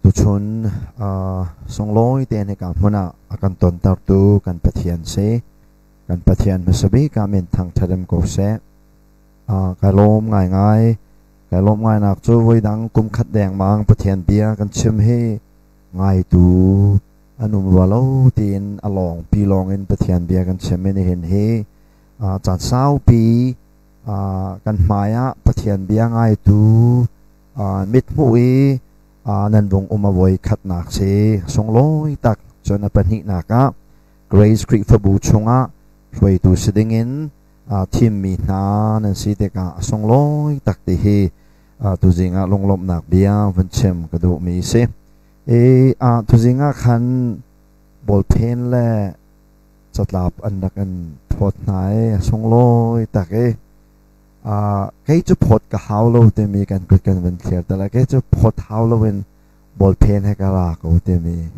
Tuchun sunglawi tein hika hmun ah a kan tontertu kan Pathian si. Kan Pathian hmasa bik ah min thangṭhat ko seh. Kai lawm ngaingai. Kai lawm ngainak cu voidang kum khat dengmang Pathian bia kan chim hi ngaitu an um rua lo tiin a lawngpi lawngin Pathian bia kan chim i nihin hi caan saupi kan hmai ah Pathian bia ngaitu mithmuh i nan vung um a voi khatnak si. Sunglawi tak. Cun a pahnihnak ah Grace Khrihfabu chungah hruaitu si dingin thimmi hna nan si tikah a sunglawi tak ti hi tuzing ah lunglawmhnak bia vun chim ka duhmi si. I tuzing ah khan ballpen le catlap an rak in phawt hna i a sunglawi tak i kei cu phawt ka hau lo timi kan kut kan vun thlir te lai. Kei cu phawt hau loin ballpen he ka ra ko timi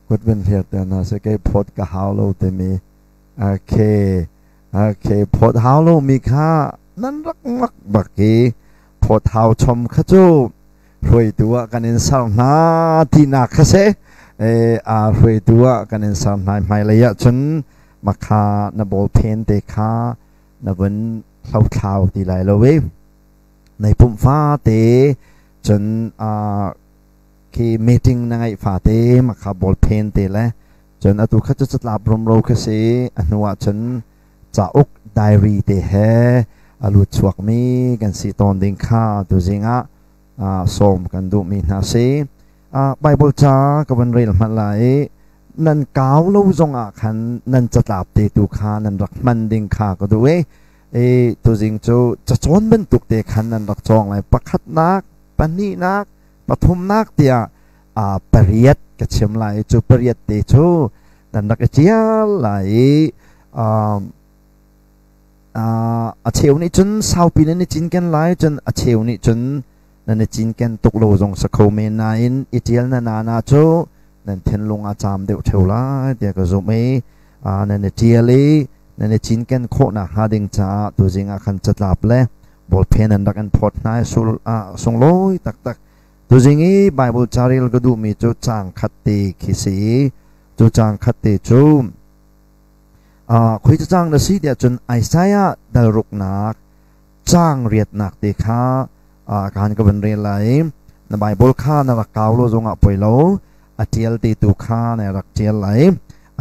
kut vun thlir te hna sih. Kei phawt ka hau lo timi. Okay, okay, phawt hau lomi kha nan rak mak bak i phawt hau chom kha cu hruaitu ah kan in ser hna tinak kha si. A hruaitu ah kan in ser hna. Hmailei ah cun makha na ballpen te kha na vun hlothlau ti lai lo i nai pumh fate cun khi meeting na ngeih fate makha ballpen te le cun atu kha cu catlap rumro kha si. A hnu ah cun cauk diary te he a lut chuakmi kan si tawn ding kha tuzing ah sawm kan duhmi hna si. Bible ca ka van rel hmanh lai i nan kau lo zong ah khan nan catlap te tu kha nan rak hman ding kha ka duh i i tuzing cu cacawn bantuk te khan nan rak cawng lai. Pakhatnak, pahnihnak, pathumnak tiah pariat ka chim lai. Cu pariat te cu nan rak i ṭial lai i a cheu nih cun saupi nan i cinken lai, cun a cheu nih cun nan i cinken tuk lo zong si kho men, nain i ṭial na nana cu nan thinlung a caam deuh ṭheo lai tiah ka zumh i nan i ṭial i nan i cinken khawhnak hnga ding caah tuzing ah khan catlap le ballpen an rak in phawt hna i sunglawi taktak. Tuzing i Bible carel ka duhmi cu caang khat te khi si i cu caang khat te cu khoi cacang na si tiah cun Isaiah dal ruknak caang riatnak te kha kaan ka van rel lai. Na Bible kha na rak kau lo zongah poi lo, a ṭial te tu kha na rak ṭial lai.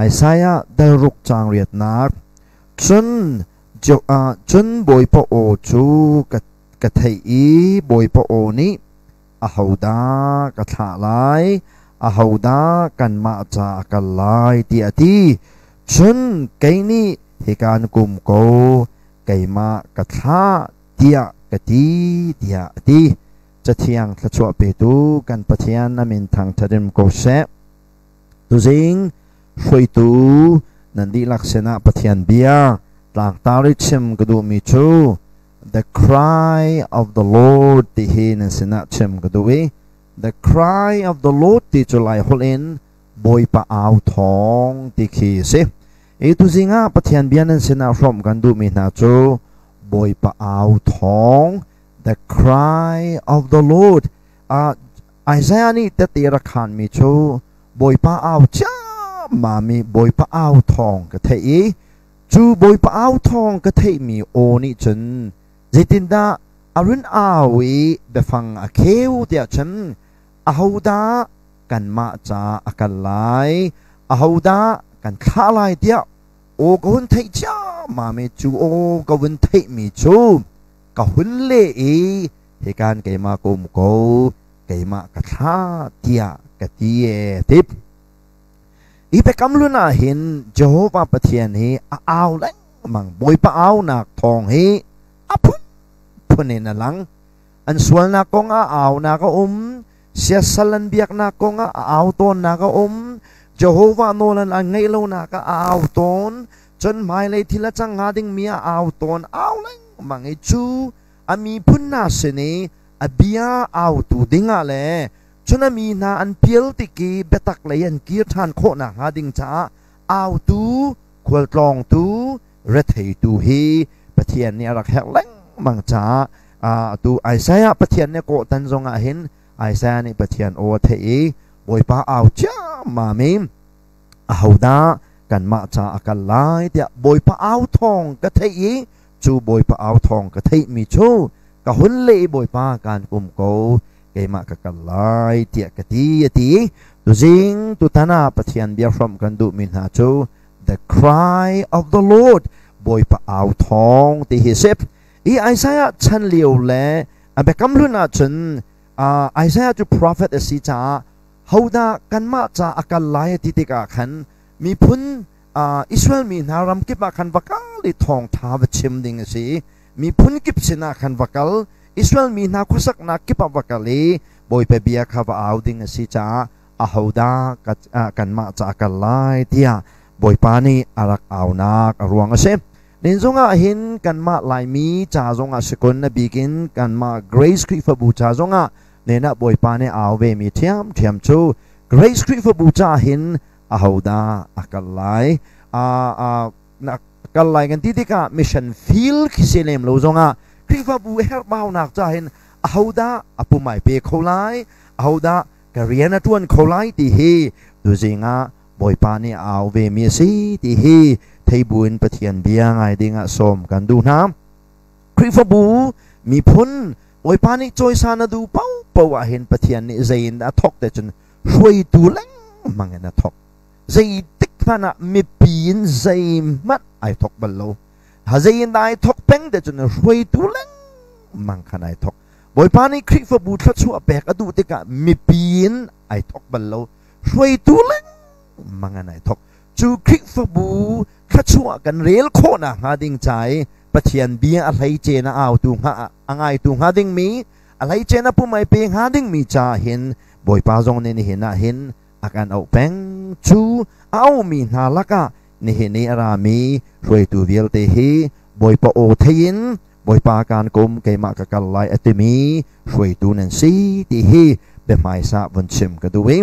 Isaiah dal ruk caang riatnak. Cun cun Bawipa aw cu ka theih i Bawipa aw nih, "Ahodah ka thlah lai? Ahodah kanmah ca a kal lai?" tiah a ti. Cun kei nih, "Hika na kum ko, keimah ka thlah," tiah ka ti, tiah a ti. Cathiang thluachuah petu kan Pathian a min thangṭhat in ko seh. Tuzing hruaitu nan dihlak sinah Pathian bia tlangtar i chim ka duhmi cu "The Cry of the Lord" ti hi nan sinah chim ka duh i "The Cry of the Lord" ti cu Lai holh in Bawipa au thawng ti khi a si. I tuzing ah Pathian bia nan sinah hrawmh kan duhmi hna cu Bawipa au thawng, "The Cry of the Lord". Isaiah nih tete rak khanmi cu Bawipa au ciammam i Bawipa au thawng ka theih i cu Bawipa au thawng ka theihmi aw nih cun zeitindah a run au i biafang a kheu tiah cun, "Ahodah kanmah ca a kal lai? Ahodah kan thlah lai?" tiah aw ka hun theih ciammam i cu aw ka vun theihmi cu ka hun leh i, "Hikan keimah ka um ko, keimah ka thlah," tiah ka ti e tip. Hi biakam hlun ah hin Jehovah Pathian hi a au lengmang. Bawipa aunak thawng hi a phunphun in a lang. An sualnak kong ah aunak a um, siasal an biaknak kong ah a au tawnnak a um, Jehovah nawl an ngaih lonak ah a au tawn, cun hmailei thil a cang hnga dingmi ah a au tawn, au lengmang i cu a miphun hna sin i a bia autu dingah le cun a mi hna an pial tik i biatak lei an kir ṭhan khawh nakhnga ding caah autu, khualtlawngtu, retheitu hi Pathian nih a rak herh lengmang caah atu Isaiah Pathian nih kawhtan zongah hin Isaiah nih Pathian aw a theih i Bawipa au ciammam i ahodah kanmah ca a kal lai tiah Bawipa au thawng ka theih i cu Bawipa au thawng ka theihmi cu ka hun leh i Bawipa kaan kum ko, keimah ka kal lai tiah ka ti, a ti. Tuzing tutan ah Pathian bia hrawmh kan duhmi hna cu The Cry of the Lord, Bawipa au thawng ti hi a si. I Isaiah chan lio le a biakam hlun ahcun Isaiah cu prophet a si caah hodah kanmah ca a kal lai a ti tikah khan miphun Israel mi hna ram kip ah khan va kal i thawngṭha va chim ding a si. Miphun kip sinah khan va kal, Israel mi hna khuasaknak kip ah va kal i Bawipa bia kha va au ding a si caah ahodah kanmah ca a kal lai tiah Bawipa nih a rak aunak a ruang a si. Nin zongah hin kanmah Laimi ca zongah sikun a bikin kanmah Grace Khrihfabu ca zongah nenah Bawipa nih au ve mi ṭhiamṭhiam cu Grace Khrihfabu ca hin ahodah a kal lai na kal lai kan ti tikah mission field khi si lem lo zongah Khrihfabu herhbaunak ca hin ahodah a pumai pe kho lai, ahodah ka rian a ṭuan kho lai ti hi tuzing ah Bawipa nih a au ve mi a si ti hi thei buin Pathian bia ngai ding ah sawm kan duh hna. Khrihfabu miphun Bawipa nih cawisan a duh paohpaoh ah hin Pathian nih zei in dah a thawk te cun hruaitu lengmang in a thawk. Zeitik hmanh ah mipi in zeihmanh ai thawk bal lo. Ha zei in dah ai thawk peng te cun hruaitu lengmang khan ai thawk. Bawipa nih Khrihfabu thluachuah pek a duh tikah mipi in ai thawk bal lo. Hruaitu lengmang in ai thawk. Cu Khrihfabu thluachuah kan rel khawhnak hnga ding ca i Pathian bia a hleice na autu hnga a ngaitu hnga dingmi, a hleice na pum ai pe hnga dingmi ca hin Bawipa zong nih nihin ah hin a kan auh peng. Cu a aumi hna lakah nihin i a rami hruaitu vialte hi Bawipa aw thei in Bawipa kaan kum keimah ka kal lai a timi hruaitu nan si ti hi biahmaisa vun chim ka duh i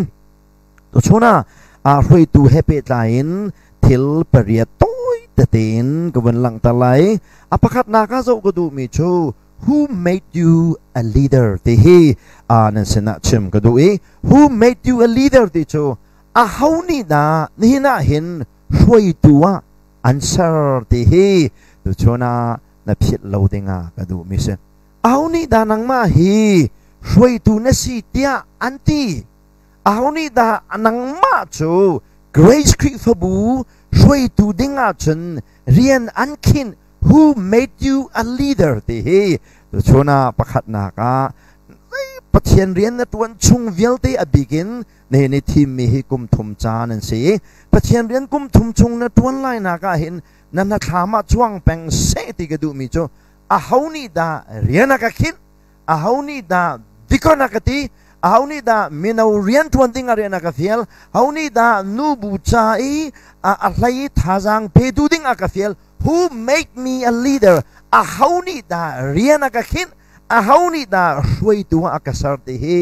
tuchun ah hruaitu he pehtlai in thil pariat tawi tete in ka vun langhter lai. A pakhatnak ah zoh ka duhmi cu who made you a leader ti hi nan sinah chim ka duh i who made you a leader ti cu aho nih dah nihin ah hin hruaitu ah an ser ti hi tuchun ah na philh lo dingah ka duhmi si. Aho nih dah nangmah hi hruaitu na si tiah an ti? Aho nih dah nangmah cu Grace Khrihfabu hruaitu ding ahcun rian an khinh? Who made you a leader ti hi tuchun ah pakhatnak ah Pathian rian na tuan chung vialte a bikin nihin i thimmi hi kum thum caan an si. Pathian rian kum thum chung na tuan lai nak ah hin na hnathlam ah chuang peng seh ti ka duhmi cu aho nih dah rian a ka khinh, aho nih dah dikon a ka ti, aho nih dah mino rian ṭuan ding ah rian a ka fial, aho nih dah nubu ca i a hlei i thazaang petu ding a ka fial. Who make me a leader? Aho nih dah rian a ka khinh, aho nih dah hruaitu ah a ka ser ti hi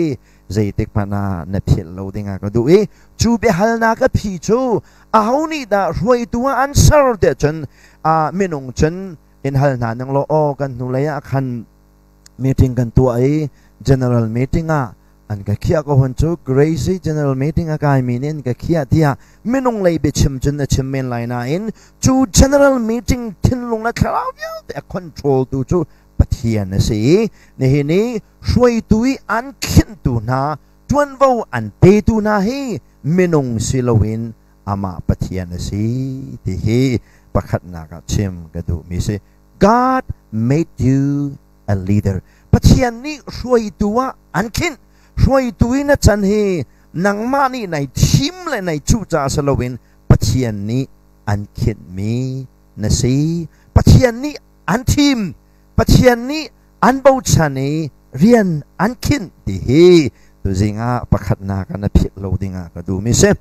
zeitik hmanh ah na philh lo ding ah ka duh i cu biahalnak a phi cu aho nih dah hruaitu ah an ser tiah cun minung cun in hal hna ning law aw kan hnulei ah khan meeting kan tuah i general meeting ah an ka khiah ko hon cu Grace general meeting a kai mi nih an ka khiah tiah minung lei biachim cun a chim men lai nain cu general meeting thinlung le thlarau vialte a control tu cu Pathian a si i nihin i hruaitu i an khinhtu hna ṭuanvo an petu hna hi minung si loin amah Pathian a si ti hi pakhatnak ah chim ka duhmi si. God made you a leader. Pathian nih hruaitu ah an khinh. Hruaitu i na can hi nangmah nih nai thim le nai cuh caah si loin Pathian nih an khinhmi na si. Pathian nih an thim. Pathian nih an bochan i rian an khinh ti hi tuzing ah pakhatnak ah na philh lo ding ah ka duhmi si.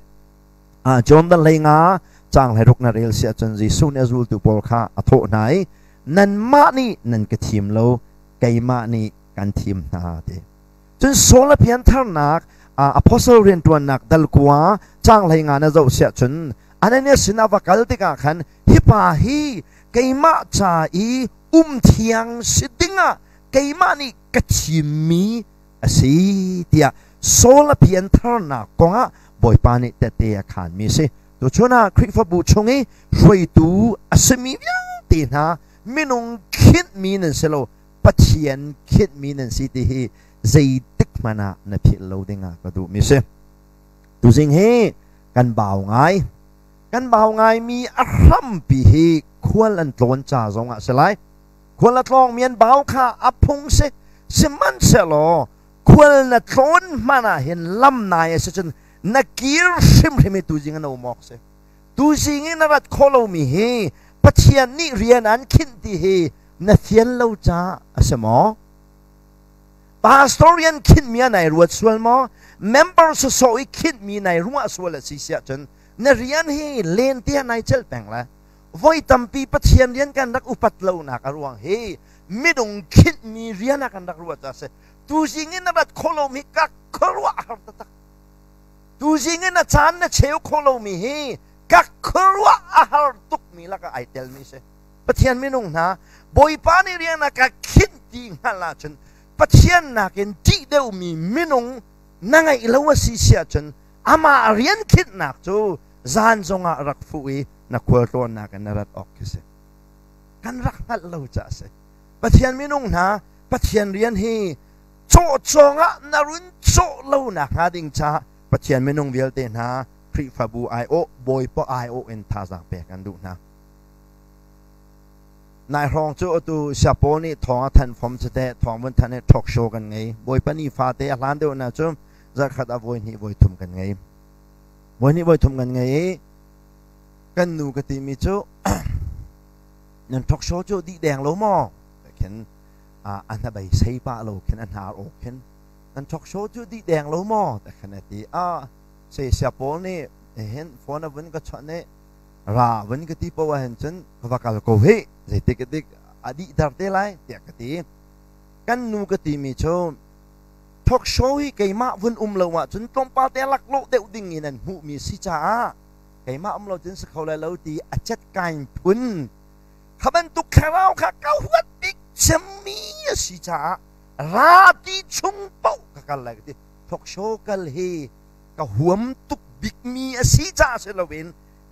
John dal hlei nga caang hlei ruk na rel si ahcun Jesuh nih a zultu pawl kha a thawh hna i nanmah nih nan ka thim lo, keimah nih kan thim hna ti. Cun Saul a piantharnak apostle rianṭuannak dal kua caang hlei nga na zoh si ahcun Ananias sin a va kal tikah khan hi pa hi keimah ca i um thiang si dingah keimah nih ka thimmi a si tiah Saul a piantharnak kongah Bawipa nih tehte a khaanmi a si. Tuchun ah Khrihfabu chung i hruaitu a simi vialte hna minung khinhmi nan si lo, Pathian khinhmi nan si ti hi zeitik hmanh ah na philh lo dingah ka duhmi si. Tuzing hi kan bau ngai. Kan bau ngaimi a hrampi hi khual an tlawn ca zong ah si lai. Khual a tlawngmi an bau kha a phung si. Sihmanhsehlaw khual na tlawn hmanh ah hin lam nai a si cun na kir hrimhrim i tuzing an um awk si. Tuzing i na rat khawh lomi hi Pathian nih rian an khinh ti hi na fian lo caah a si maw? Pastor rian khinhmi ah nai ruat sual maw? Member sawsawh i khinhmi nai ruah sual a si siah cun na rian hi len tiah nai celh peng lai. Voi tampi Pathian rian kan rak upat lonak a ruang hi minung khinhmi rian ah kan rak ruat a si. Tuzing in na rat khawh lomi ka khuaruah har taktak. Tuzing in na caan na cheu khawh lomi hi ka khuaruah a har tukmi lakah ai telmi si. Pathian minung hna, Bawipa nih rian a ka khinh ti hngalh ahcun Pathian nakin ṭih deuhmi minung na ngeih lo a si si ahcun amah rian khinhnak cu zan zongah rak fuh i na khualtlawnnak in na rat awk khi si. Kan rak hngalh lo caah a si. Pathian minung hna, Pathian rian hi cawhcawng ah na run cawh lo nak hnga ding caah Pathian minung vialte hna Khrihfabu aiawh, Bawipa aiawh in thazaang pek an duh hna. Nai hrawng cu atu Siapaw nih thawng a thanh fom cu teh thawng vun thanh i talk show kan ngei. Bawipa ni fate a hlan deuh na cu zarhkhat ah voi hnih voi thum kan ngei. Voi hnih voi thum kan ngei i kan nu ka timi cu nan talk show cu dih deng lo maw? Khin a hnabei sei pah lo khin a hnar awk khin nan talk show cu dih deng lo maw? Te khin a ti. A sei Siapaw nih hin phone a vun ka chawnh i ra vun ka ti poah hin cun ka va kal ko hih, zeitik dik a dihter te lai tiah ka ti. Kan nu ka timi cu talk show hi keimah vun um lo ahcun tlawmpal te laklawh deuh ding in an hmuhmi si caah keimah um lo cun si kho lai lo ti a cetkain phun kha bantuk thlarau kha ka huat bik cemmi a si caah ra ti chung paoh ka kal lai ka ti. Talk show kal hi ka huam tuk bikmi a si caah si loin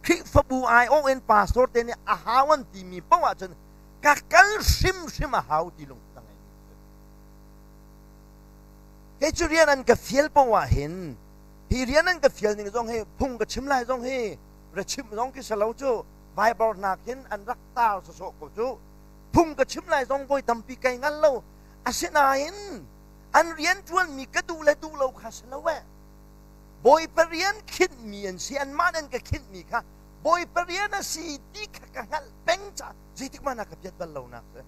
Khrihfabu aiawh in pastor te nih a hau an timi paoh ahcun ka kal hrimhrim a hau ti lungput a ngeimi si. Kei cu rian an ka fial paoh ah hin hi rian an ka fial ning zong hi, phung ka chim lai zong hi, ra chimh zong khi si lo cu, Viber hna khin an rak tar sawsawh ko cu. Phung ka chim lai zong voi tampi kai ngal lo. Asinain an rian ṭuanmi ka duh le duh lo kha si lo eh. Bawipa rian khinhmi an si, anmah nan ka khinhmi kha Bawipa rian a si ti kha ka hngalh peng caah zeitik hmanh ah ka piat bal lonak si.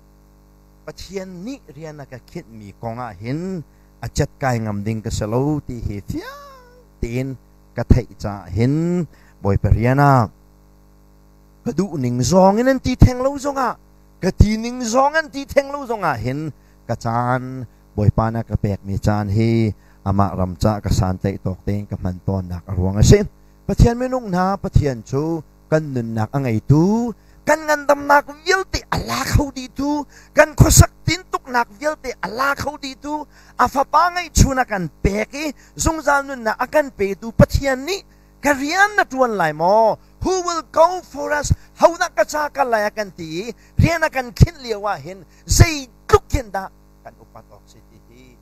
Pathian nih rian a ka khinhmi kong ah hin a cet kai ngam ding ka si lo ti hi fiang tein ka theih caah hin Bawipa rian ah ka duh ning zong in an ti theng lo zongah, ka ti ning zong an ti theng lo zongah hin ka caan, Bawipa na ka pekmi caan hi amah ram ca ka santlaih tawk tein ka hman tawnnak a ruang a si. Pathian minung hna, Pathian cu kan nunnak a ngeitu, kan ngandamnak vialte a la kho dihtu, kan khuasak tintuknak vialte a la kho dihtu, a fapa ngeihchun a kan pek i zungzal nunnak a kan petu Pathian nih ka rian na ṭuan lai maw? Who will go for us? Hodah ka ca kal lai a kan ti i rian a kan khinh lio ah hin zeitluk hin dah kan upat awk si ti hi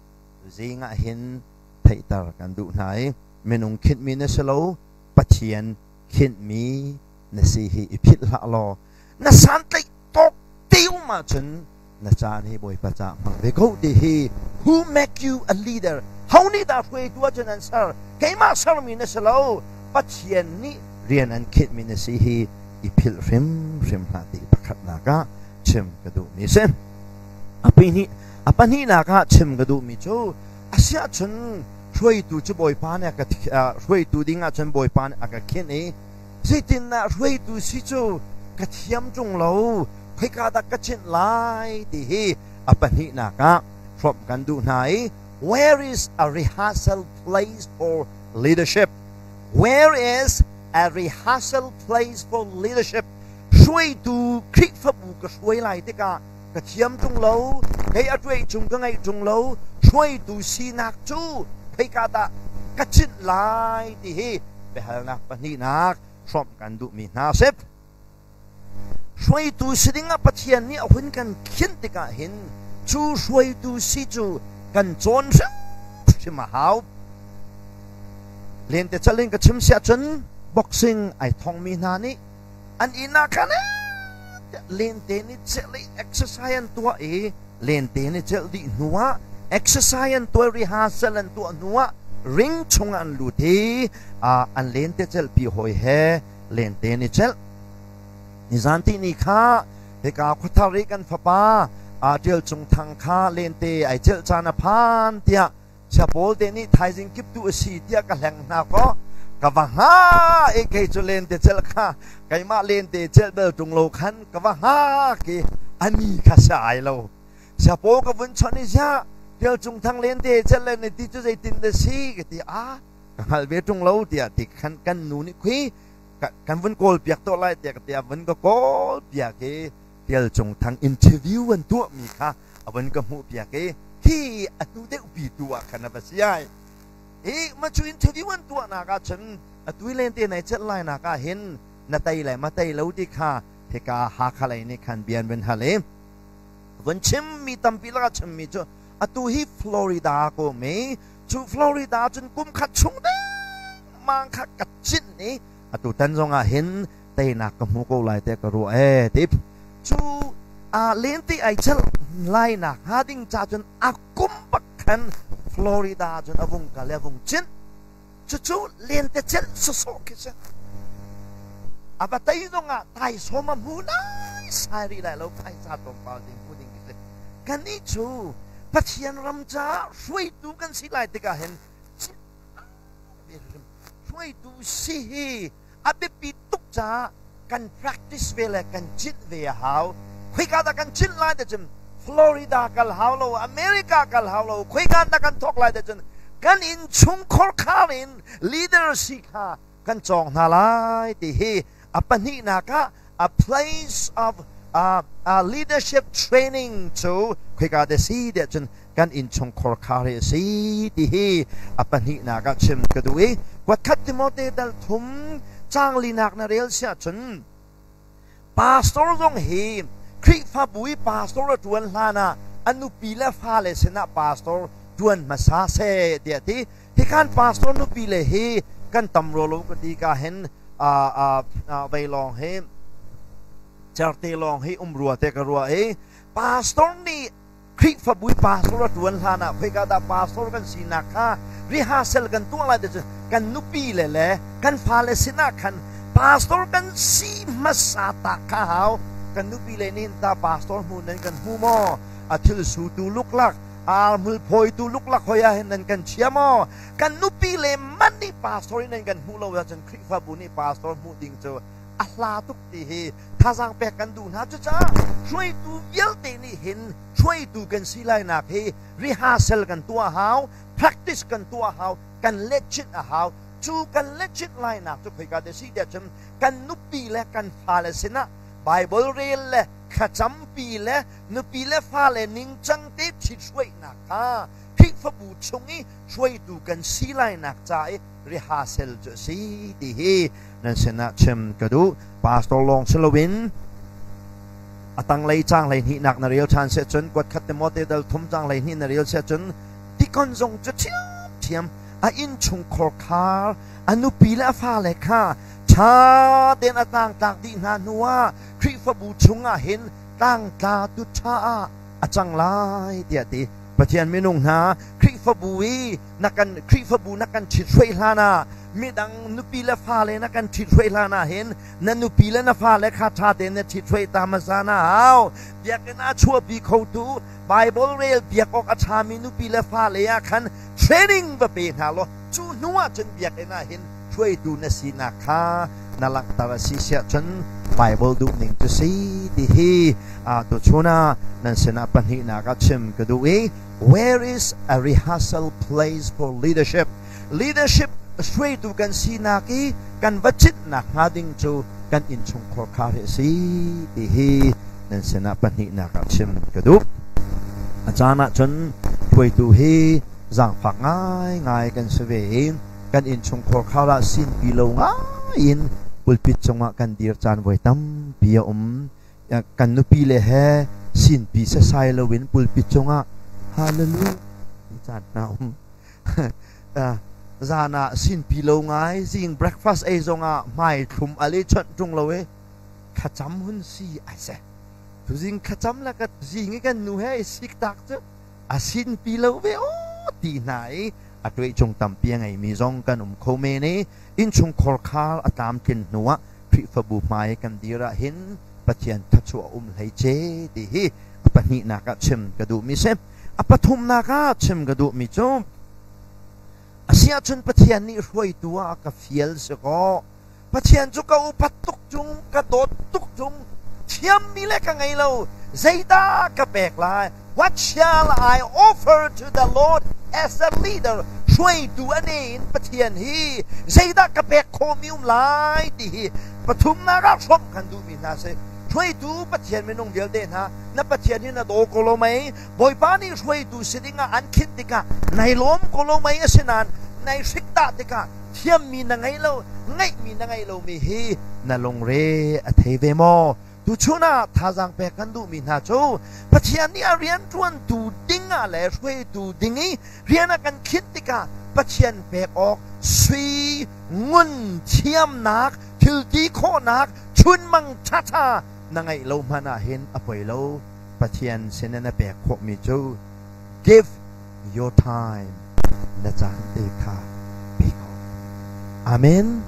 zing ah hin theihter kan duh hna i minung khinhmi na si lo, Pathian khinhmi na si hi i philh hlah law na santlaih tawk te um ahcun na caan hi Bawipa caah hmang ve ko ti hi. Who make you a leader? Ho nih dah hruaitu ahcun an ser? Keimah sermi na si lo, Pathian nih rian an khinhmi na si hi i philh hrimhrim hlah ti pakhatnak ah chim ka duhmi si. A pahnihnak ah chim ka duhmi cu asiahcun hruaitu cu Bawipa nih a ka hruaitu ding ahcun Bawipa nih a ka khinh i zeitindah hruaitu si cu ka thiam ṭung lo, khoika dah ka chinh lai ti hi a pahnihnak ah hrawmh kan duh hna i where is a rehearsal place for leadership? Where is a rehearsal place for leadership? Hruaitu, Khrihfabu ka hruai lai tikah. Ka thiam ṭung lo, kei a ṭuai chung ka ngeih ṭung lo, hruaitu sinak cu khoika dah ka chinh lai ti hi biahalnak pahnihnak hrawmh kan duhmi hna a si. Hruaitu si dingah Pathian nih a hun kan khinh tikah hin cu hruaitu si cu kan cawn hrimhrim a hau. Lentecelh in ka chim siah cun boxing ai thongmi hna nih an inn ah khan lente nih celh i exercise an tuah i lente nih celh dih hnuah exercise an tuah rehearsal an tuah hnuah ring chungah an lut i an lente celhpi hawi he lente nih celh. Nizan ti ni kha hika khuathar i kan fapa Ṭial Cung Thang kha lente ai celh caan a phan tiah Chia pawl te nih thaizing kiptu a si tiah ka hleng hna kaw ka va hnga i kei cu lente celh kha keimah lente celh bel ṭung lo khan ka va hngak i ani kha sia ai lo. Sia pawl ka vun chawnh i, "Ziah, Ṭial Cung Thang lente celh le na ti cu zeitin dah si?" ka ti. "A ka hngalh ve ṭung lo," tiah ti khan kan nu nih khui kan vun kawl piak tuah lai tiah ka ti. A vun ka kawl piak i Ṭial Cung Thang interview an tuahmi kha a vun ka hmuh piak i hi a hnu deuh pi tu ah khan a va si ai. Hi ma cu interview an tuahnak ah cun atu i lente nai celh lai nak ah hin na tei le ma tei lo ti kha hika Hakha lei nih khan bia an vun hal i vun chim mi tampi lakah chimmi cu atu hi Florida ko mi cu Florida cun kum khat chung dengmang kha ka cinh i atu tan zong ah hin teinak ka hmu ko lai tiah ka ruah ee ti. Cu lente ai chelh lai nak hnga ding ca cun a kum bak khan Florida cun a vung kal i a vung cinh. Cucu lente celh sawsawh khi si. A va tei zong ah taisawm a hmu nai sai rih lai lo, phaisa tlawmpal ding hmu ding khi si. Kannih cu Pathian ram caah hruaitu kan si lai tikah hin hruaitu si hi a biapi tuk caah kan practice ve le kan cinh ve a hau. Khoika dah kan cinh lai te cun Florida kal hau lo, America kal hau lo, khoika dah kan thawk lai te cun kan inn chung khorkhar in leader si kha kan cawng hna lai ti hi a pahnihnak ah a place of leadership training cu khoika te si tiah cun kan innchung khorkhar hi a si ti hi a pahnihnak ah chim ka duh i kuatkhat Timote dal thum caang linak na rel siah cun pastor zong hi Khrihfabu i pastor a ṭuan hlan ah a nupi le fale sinah pastor ṭuan hmasa seh tiah ti. Hikhan pastor nupi le hi kan tam rua lo ka ti ka hin vei lawng hi certe lawng hi um rua te ka rua i pastor nih Khrihfabu i pastor a ṭuan hlan ah khoika dah pastor kan sinak kha rehearsal kan tuah lai ti cu kan nupi le le kan fale sinah khan pastor kan si hmasa ta kha hau. Kan nupi le nih ta pastor hmu nan kan hmu maw? A thil sutu luklak, arhmul phawitu luklak hoi ah hin nan kan chia maw? Kan nupi le man nih pastor in nan kan hmuh lo ahcun Khrihfabu nih pastor hmuh ding cu a hla tuk ti hi thazaang pek kan duh hna. Cucaah hruaitu vialte nih hin hruaitu kan si lainak hi rehearsal kan tuah hau, practice kan tuah hau, kan lechinh a hau. Cu kan lechinh lainak cu khoika te si tiah cun kan nupi le kan fale sinah Bible rel le thlacampi le nupi le fale ningcang te ṭhithruainak kha Khrihfabu chung i hruaitu kan si lainak ca i rehearsal cu a si ti hi nan sinah chim ka duh. Pastor lawng si loin a tanglei caang 12nak na rel ṭhan seh cun, kuatkhat Timote dal thum caang 12 na rel seh cun, tikon zong cu ṭhiamṭhiam a innchung khorkhar a nupi le a fale kha ṭha tein a tlangtlak dih hna hnuah Khrihfabu chungah hin tlangtlatu ṭha ah a cang lai tiah ti. Pathian minung hna, Khrihfabu i na kan Khrihfabu na kan ṭhithruai hlan ah, midang nupi le fale na kan ṭhithruai hlan ah hin na nupi le na fale kha ṭha tein na ṭhithruai ta hmasa na hau. Biakinn ah chuahpi khotu, Bible rel piak awk a ṭhami nupi le fale ah khan training va pe hna law cu hnu ah cun biakinn ah hin hruaitu na sinak kha na langhter a si siah cun Bible duhning cu si ti hi tuchun ah nan sinah pahnihnak ah chim ka duh i where is a rehearsal place for leadership? Leadership hruaitu kan sinak i kan va citnak hnga ding cu kan innchungkhar khar hi a si ti hi nan sinah pahnihnak ah chim ka duh. A caan ahcun hruaitu hi zaangfak ngaingai kan si ve i kan innchungkhar khar ah sinpi lo ngai in pulpit cungah kan dir caan voi tampi a um. Kan nupi le he sinpi sasai loin pulpit cungah hallelujah ti caan hna um. Zan ah sinpi lo ngai zing breakfast ei zongah hmai thlum al i chawnh ṭung lo i thlacam hun si ai seh. Tuzing thlacam le ka zing i kan nu he i sik tak cu a sinpi lo ve aw ti hna i a tuai cung tampi a ngeimi zong kan um kho men i innchungkhar khar a tlamtlin hnuah Khrihfabu hmai kan dir ah hin Pathian thluachuah um hlei ce ti hi a pahnihnak ah chim ka duhmi si. A pathumnak ah chim ka duhmi cu a si ahcun Pathian nih hruaitu ah a ka fial si kaw Pathian cu ka upat tuk ṭung, ka dawt tuk ṭung, thiammi le ka ngei lo, zeidah ka pek lai? What shall I offer to the Lord as a leader? Hruaitu a ne in Pathian hi zeidah ka pek khawhmi um lai ti hi pathumnak ah hrawmh kan duhmi hna si. Hruaitu Pathian minung vialte hna, na Pathian hi na daw ko lo mei? Bawipa nih hruaitu si dingah an khinh tikah nai lawm ko lo mei? Asinain nai hrik dah tikah thiammi na ngei lo, ngeihmi na ngei lomi hi na lungre a thei ve maw? Tuchun ah thazaang pek kan duhmi hna cu Pathian nih a rianṭuantu ding ah le hruaitu ding i rian a kan khinh tikah Pathian pek awk sui, ngun, thiamnak, thilti khawhnak, chunmang ṭhaṭha na ngeih lo hmanh ah hin a poi lo. Pathian sin na pek khawhmi cu give your time na caan te kha pe ko. Amen.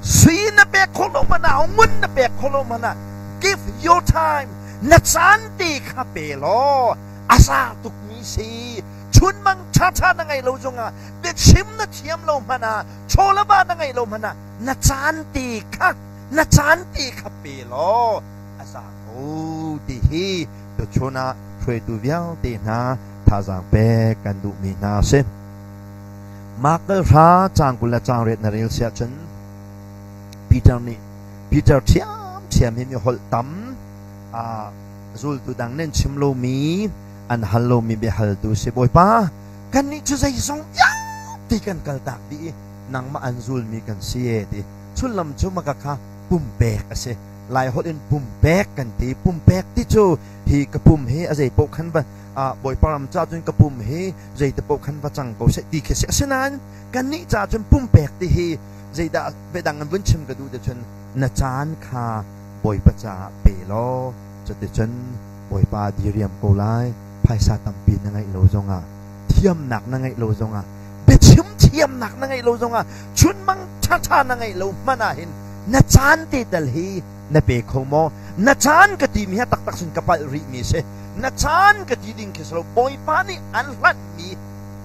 Sui na pek kho lo mana, ngun na pek kho lo mana, give your time na caan te kha pe law a za tukmi si. Chunmang ṭhaṭha na ngei lo zongah, biachim na thiam lo hmanh ah, chawlava na ngei lo hmanh ah, na caan te kha na caan te kha pe law a za ko ti hi tuchun ah hruaitu vialte hna thazaang pek kan duhmi hna a si. Mark dal hra caang 20 le caang riat na rel si ahcun Peter nih Peter ṭhiamṭhiam hi mi holh tam zultu dang nih an chim lomi an hal lomi biahaltu si Bawipa kannih cu zeizong vialte kan kaltak dih i nangmah an zulmi kan si e ti sullam cu maka kha pumpek a si Laiholh in pumpek kan ti pumpek ti cu hi ka pum hi a zei paoh khan va Bawipa ram ca cun ka pum hi zeite paoh khan va cang ko seh ti khi si asinain kannih ca cun pumpek ti hi zeidah biadang in vun chim ka duh ti cun na caan kha Bawipa caah pe law cuticun Bawipa diriam ko lai phaisa tampi na ngeih lo zongah thiamnak na ngeih lo zongah biachim thiamnak na ngeih lo zongah chunmang ṭhaṭha na ngeih lo hmanh ah hin na caan te tal hi na pe kho maw na caan ka timi hi taktak sin ka palh rihmi si na caan ka ti ding khi si lo Bawipa nih an hlanhmi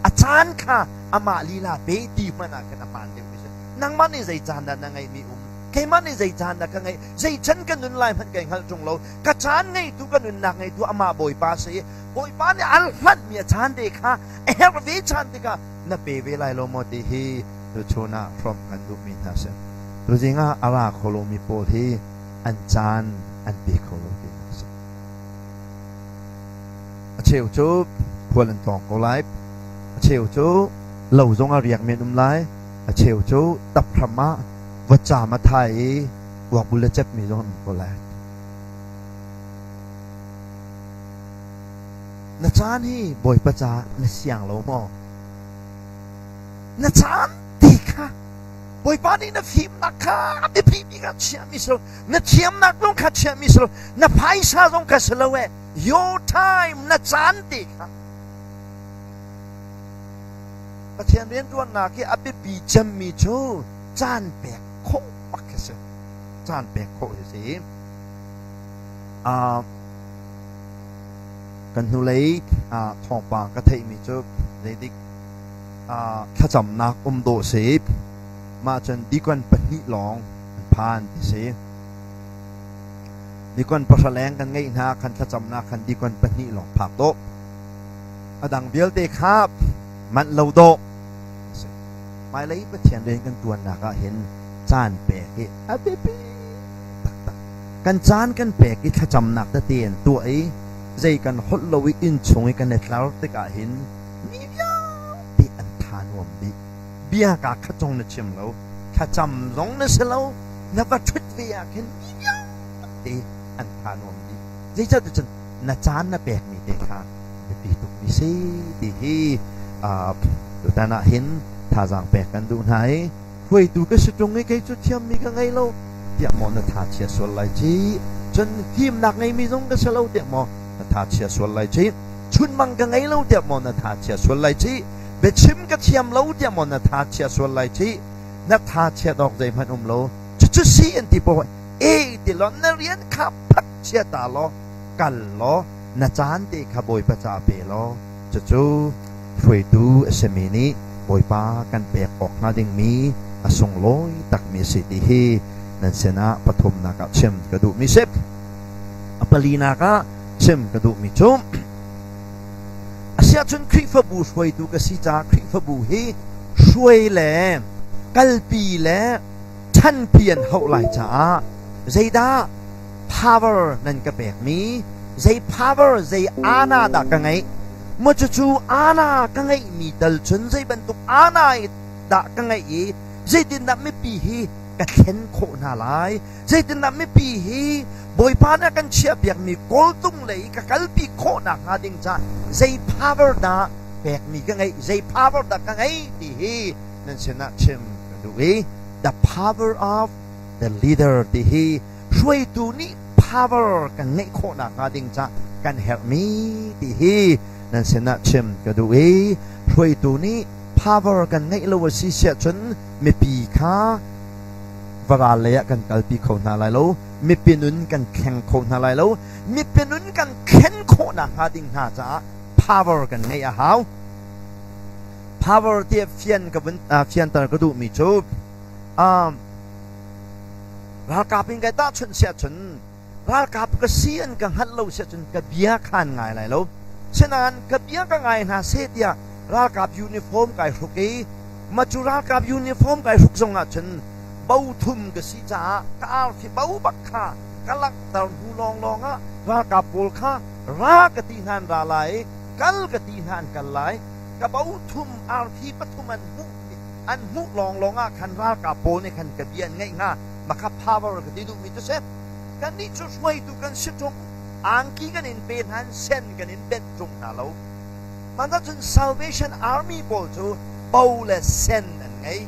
a caan kha amah lila pe ti hmanh ah khan a hmaan deuhmi si nangmah nih zei caan dah na ngeihmi um keimah nih zei caan dah ka ngeih zei chan ka nun lai hmanh kai hngalh ṭung lo ka caan ngeitu ka nunnak ngeitu amah Bawipa si Bawipa nih an hlanhmi a caan te kha a herh ve caan tikah na pe ve lai lo maw ti hi tuchun ah hrawmh kan duhmi hna si. Tuzing ah a ra kho lomi pawl hi an caan an pe kho lo ti hna si. A cheu cu khual an tlawng ko lai. A cheu cu lo zong ah riak men um lai. A cheu cu taphram ah vawcaam a thai i kuakbul le cepmi zong an um ko lai. Na caan hi Bawipa caah na siang lo maw? Na caan ti kha Bawipa nih na fimnak kha a biapi bik ah chiahmi si lo, na thiamnak zong kha chiahmi si lo, na phaisa zong kha si lo e, your time na caan ti kha Pathian rianṭuannak hi a biapi cemmi cu caan pek khawh bak khi si. Caan pek khawh hi si. Kan hnulei thawngpang ka theihmi cu zeidik thlacamnak um dawh si. Mah cun dikon pahnih lawng an phan ti si. Dikon pahra leng kan ngeih hna khan thlacamnak khan dikon pahnih lawng phak dawh. A dang vialte kha manh lo dawh. Hmailei Pathian rian kan tuannak ah hin caan pek hi a biapi taktak. Kan caan kan pek i thlacamnak tete an tuah i zei kan holh lo i innchung i kan i tlar tikah hin mi vialte an tha nuam dih. Bia kaa khat zong na chim lo, thlacam zong na si lo, na va ṭhut ve ah khin mi vialte an tha nuam dih. Zeicahtiah cun na caan na pekmi te kha biapi tukmi si ti hi tutan ah hin thazaang pek kan duh hna i hruaitu ka si ṭung i kei cu thiammi ka ngei lo tiah maw na tha chia sual lai ci, cun fimnak ngeimi zong ka si lo tiah maw na tha chia sual lai ci, chunmang ka ngei lo tiah maw na tha chia sual lai ci, biachim ka thiam lo tiah maw na tha chia sual lai ci, na tha chiat awk zeihmanh um lo. Cucu si an ti poh e ti law na rian kha phat chia ta law kal law na caan te kha Bawipa ca pe law cucu hruaitu a simi nih Bawipa kan pek awk hnga dingmi a sunglawi takmi a si ti hi nan sinah pathumnak ah chim ka duhmi si. A palinak ah chim ka duhmi cu asiahcun Khrihfabu hruaitu ka si caah Khrihfabu hi hruai le kalpi le ṭhanpi an hauh lai caah zeidah power nan ka pekmi, zei power, zei ana dah ka ngeih, maw cucu ana ka ngeihmi tal cun zei bantuk ana dah ka ngeih i zeitindah mipi hi ka thlen khawh hna lai, zeitindah mipi hi Bawipa nih a kan chiahpiakmi kawltung lei ka kalpi khawh nakhnga ding caah zei power dah pekmi ka ngeih, zei power dah ka ngeih ti hi nan sinah chim ka duh i the power of the leader ti hi hruaitu nih power kan ngeih khawh nakhnga ding cah kan herhmi ti hi nan sinah chim ka duh i hruaitu nih power kan ngeih lo a si siah cun mipi kha varal lei ah kan kalpi kho hna lai lo, mipi nun kan thleng kho hna lai lo. Mipi nun kan thlen khawh nakhnga ding hna caah power kan ngeih a hau. Power tiah fian ka vun fianter ka duhmi cu ralkap in kai tahchunh siah cun ralkap ka si an ka hngalh lo siah cun ka bia khan ngai lai lo. Sinain ka bia ka ngai hna seh tiah ralkap uniform kai hruk i ma cu ralkap uniform kai hruk zong ah cun bo thum ka si caah ka arfi bo bak kha ka langhter hnu lawnglawng ah ralkap pawl kha ra ka ti hna an ra lai i kal ka ti hna an kal lai. Ka bo thum arfi pathum an hmuh an hmuh lawnglawng ah khan ralkap pawl nih khan ka bia an ngaih hnga. Maka power ka ti duhmi cu si. Kannih cu hruaitu kan si ṭung, angki kan in pe hna, sen kan in benh ṭung hna lo. Mah cun Salvation Army pawl cu bo le sen an ngei.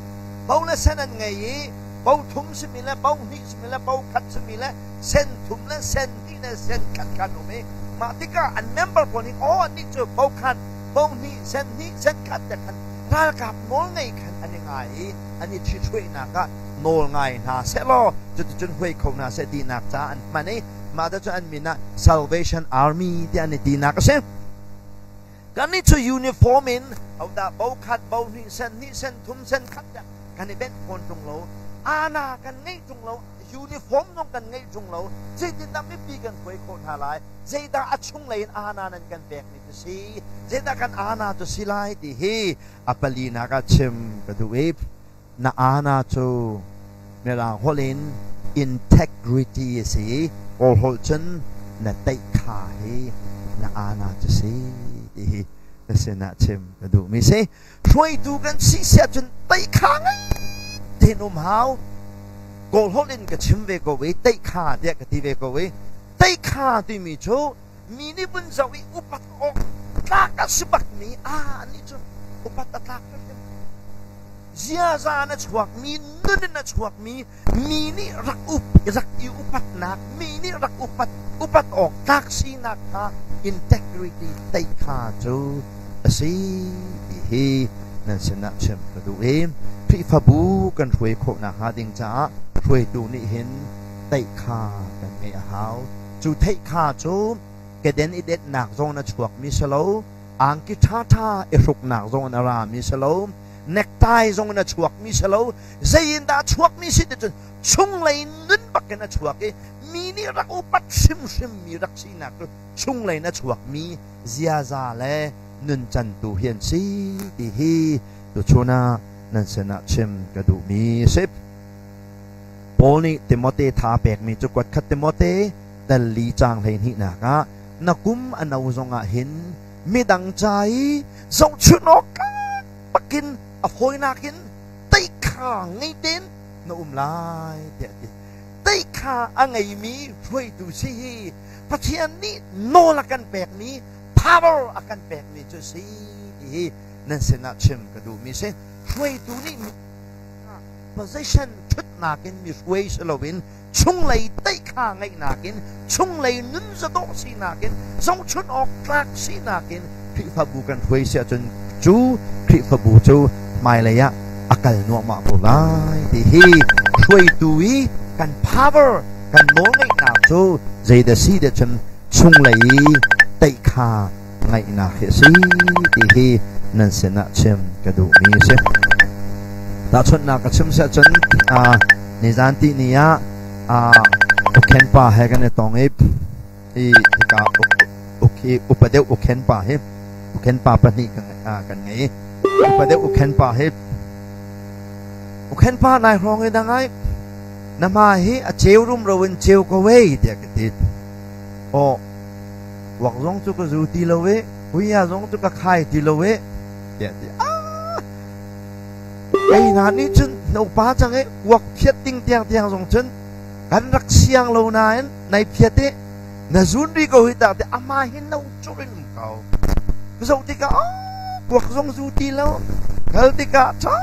Bo le sen an ngei i bo thum simi le bo hnih simi le bo khat simi le sen thum le sen hnih le sen khat kha an um i mah tikah an member pawl nih aw annih cu bo khat, bo hnih, sen hnih, sen khat te khan ralkap nawl ngei khan an i ngai i an i ṭhithruainak ah nawl ngai hna sehlaw cuticun huai kho hna seh tinak caah an hman i mah cu an min ah Salvation Army tiah an i tinak a si. Kannih cu uniform in hodah bo khat, bo hnih, sen hnih, sen thum, sen khat tiah kan i benh fawn ṭung lo. Ana kan ngeih ṭung lo, uniform zong kan ngeih ṭung lo. Zeitindah mipi kan hruai khawh hna lai? Zeidah a chunglei in ana nan kan pekmi cu si? Zeidah kan ana cu si lai ti hi a palinak ah chim ka duh i na ana cu Mirang holh in integrity a si i Kawl holh cun na teihkha hi na ana cu si ti hi na sinah chim ka duhmi si. Hruaitu kan si siah cun teihkha ngei tein um hau. Kawl holh in ka chim ve ko i teihkha tiah ka ti ve ko i teihkha timi cu mi nih vun zoh i upat awk tlak a si bakmi anih cu upat a tlak hrimhrim. Ziaza in a chuakmi, nun in a chuakmi, mi nih rak up rak i upatnak, mi nih rak upat upat awk tlak sinak kha integrity tei kha cu a si ti hi nan sinah chim ka duh i Khrihfabu kan hruai khawh nakhnga ding caah hruaitu nih hin teih kha kan ngeih a hau. Cu theih kha cu keden i detnak zong in a chuakmi si lo, angki ṭhaṭha i hruknak zong in a rami si lo, necktie zong in a chuakmi si lo, zei in dah a chuakmi si ti cun chunglei nun bakin a chuak i mi nih rak upat hrimhrimmi rak sinak cu chunglei in a chuakmi ziaza le nuncan tu hi an si ti hi tuchun ah nan sinah chim ka duhmi a si. Paul nih Timote tha a pekmi cu kuat khat Timote dal li caang 12nak ah na kum a no zongah hin midang ca i zohchunh awk bakin a fawinak in teikha ngei tein na um lai tiah a ti. Teikha a ngeimi hruaitu si hi Pathian nih nawl a kan pekmi power a kan pekmi cu si ti hi nan sinah chim ka duhmi si. Hruaitu nih position ṭhutnak in mi hruai si loin chunglei teikha ngeihnak in chunglei nun zadawh sinak in zohchunh awk tlak sinak in Khrihfabu kan hruai si ahcun cu Khrihfabu cu hmailei ah a kal nuahmah ko lai ti hi hruaitu i kan power kan nawlngeihnak cu zeidah si ti cun chunglei i teikha ngaihnak hi a si ti hi nan sinah chim ka duhmi a si. Tahchunhnak ka chim siah cun nizan ti ni ah ukhen pa he kan i tong i hika upa deuh ukhen pa hi ukhen pa pahnih kan ngei. Upa deuh ukhen pa hi ukhen pa nai hrawng i dangai na ma hi a ceu rumro in ceu ko wei tiah ka ti. Aw Wak zong cu ka zu ti lo i huia zong cu ka khai ti lo i tiah ti. Ah! Kei hna nih cun na upa cang i uak phiat ding tiang tiang zong cun kan rak siang lo nain nai phiat i na zun ri ko hi tak ti ama hi no cur in um ko. Zoh tikah oh kuak zong zu ti lo kal tikah ṭha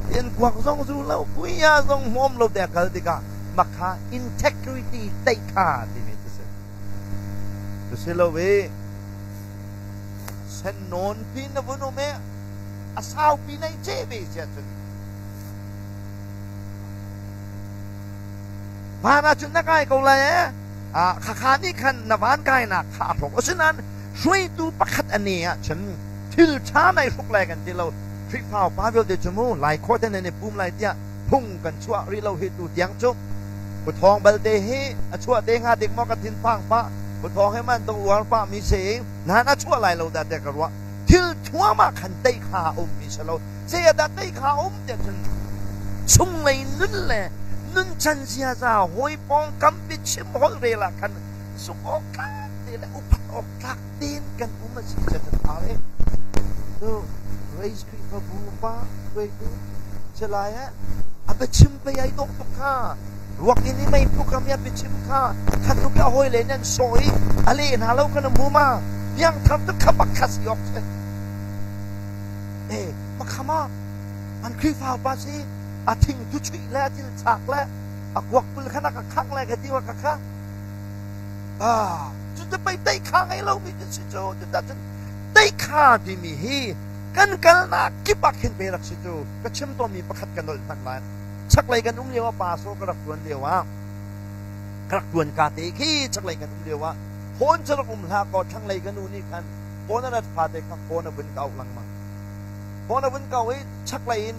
tein kuak zong zu lo kuia zong hmawm lo te kal tikah makha integrity teikha timi cu si. Cu si lo i sen nawn pi na vun um i a saupi nei ce ve si ahcun van ahcun na kai ko lai ee khakha nih khan na van kainak kha a hrok. Asinain hruaitu pakhat a ne ahcun thil ṭha nai hruk lai kan ti lo. Khrihfa upa vialte cu mu lai khua te nan i pum lai tiah phung kan chuah rih lo hi tu tiang cu Pu Thawng balte hi a chuah te hnga dik maw ka thinphang pah. Pu Thawng hi man tung uar pah mi si nan a chuah lai lo dah tiah ka ruah. Thil thuam ah khan tei kha a um mi si lo. Zei ah dah tei kha a um tiah cun chunglei nun le nuncan ziaza hawi pawngkam biachim holh rel ah khan zumh awk tlak te le upat awk tlak tein kan um a si cun a tha. Tu Raise Khrihfabu pa hruaitu si lai eh a biachim pei ai dawh tuk kha ruak in i mei phukam i a biachim kha kha tuk i a hawile nih an sawh i a leh hna lo kan hmu ma piangthar tuk kha bak kha si awk si eh makhama an Khrihfa pa si a thing tu chuih le a thil chak le a kuak pul kha na ka khang le ka ti wa ka kha ah cu te pei tei kha ngei lo mi si cu cu ta cun tei kha timi hi kan kalnak kip ah khin pe rak si cu ka chim tawnmi pakhat ka nolh hmanh lai. Chaklei kan um lio ah pastor ka rak tuan lio ah ka rak tuan ka te khi chaklei kan um lio ah phone cu rak um hlah kaw thlanglei ka nu nih khan phone a rat fate kha phone a vun ka auh lengmang. Phone a vun ka i chaklei in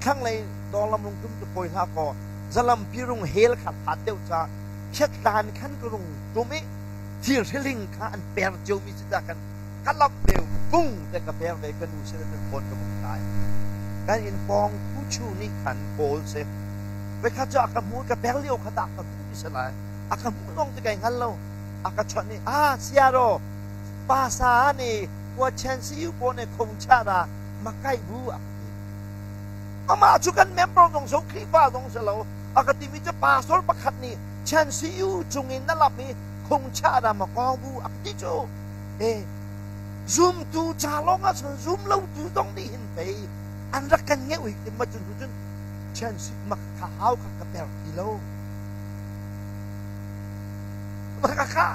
thlanglei dawrlam rung tum cu fawi hlah kaw zalam pi rung hel kha phat deuh ca phiatlan khan ka rung tum i thir hriling kha an per ciomi si ta khan ka lamh ve bung te ka per ve ka nu sin cun phone ka vung kai. Kan inn pawng Phu nih khan kawl si voikhat cu a ka hmu ka per lio kha dah ka hmu mi si lai a ka hmuh zong ti kai hngal lo a ka chawnh i a siaro pa sa ni kua chen si yu po ne khong cha da ma kai bu a ka ti. Amah cu kan member zong so Khrihfa zong si lo a ka timi cu pastor pakhat nih chen si yu cung in na lap i khong cha da ma kong bu a ka ti cu. E zumtu ca lawng ah cun zum lotu zong nih hin pei an rak kan ngeih ui ti ma cun cun chian sik mak kha hau kha ka per ti lo ma kha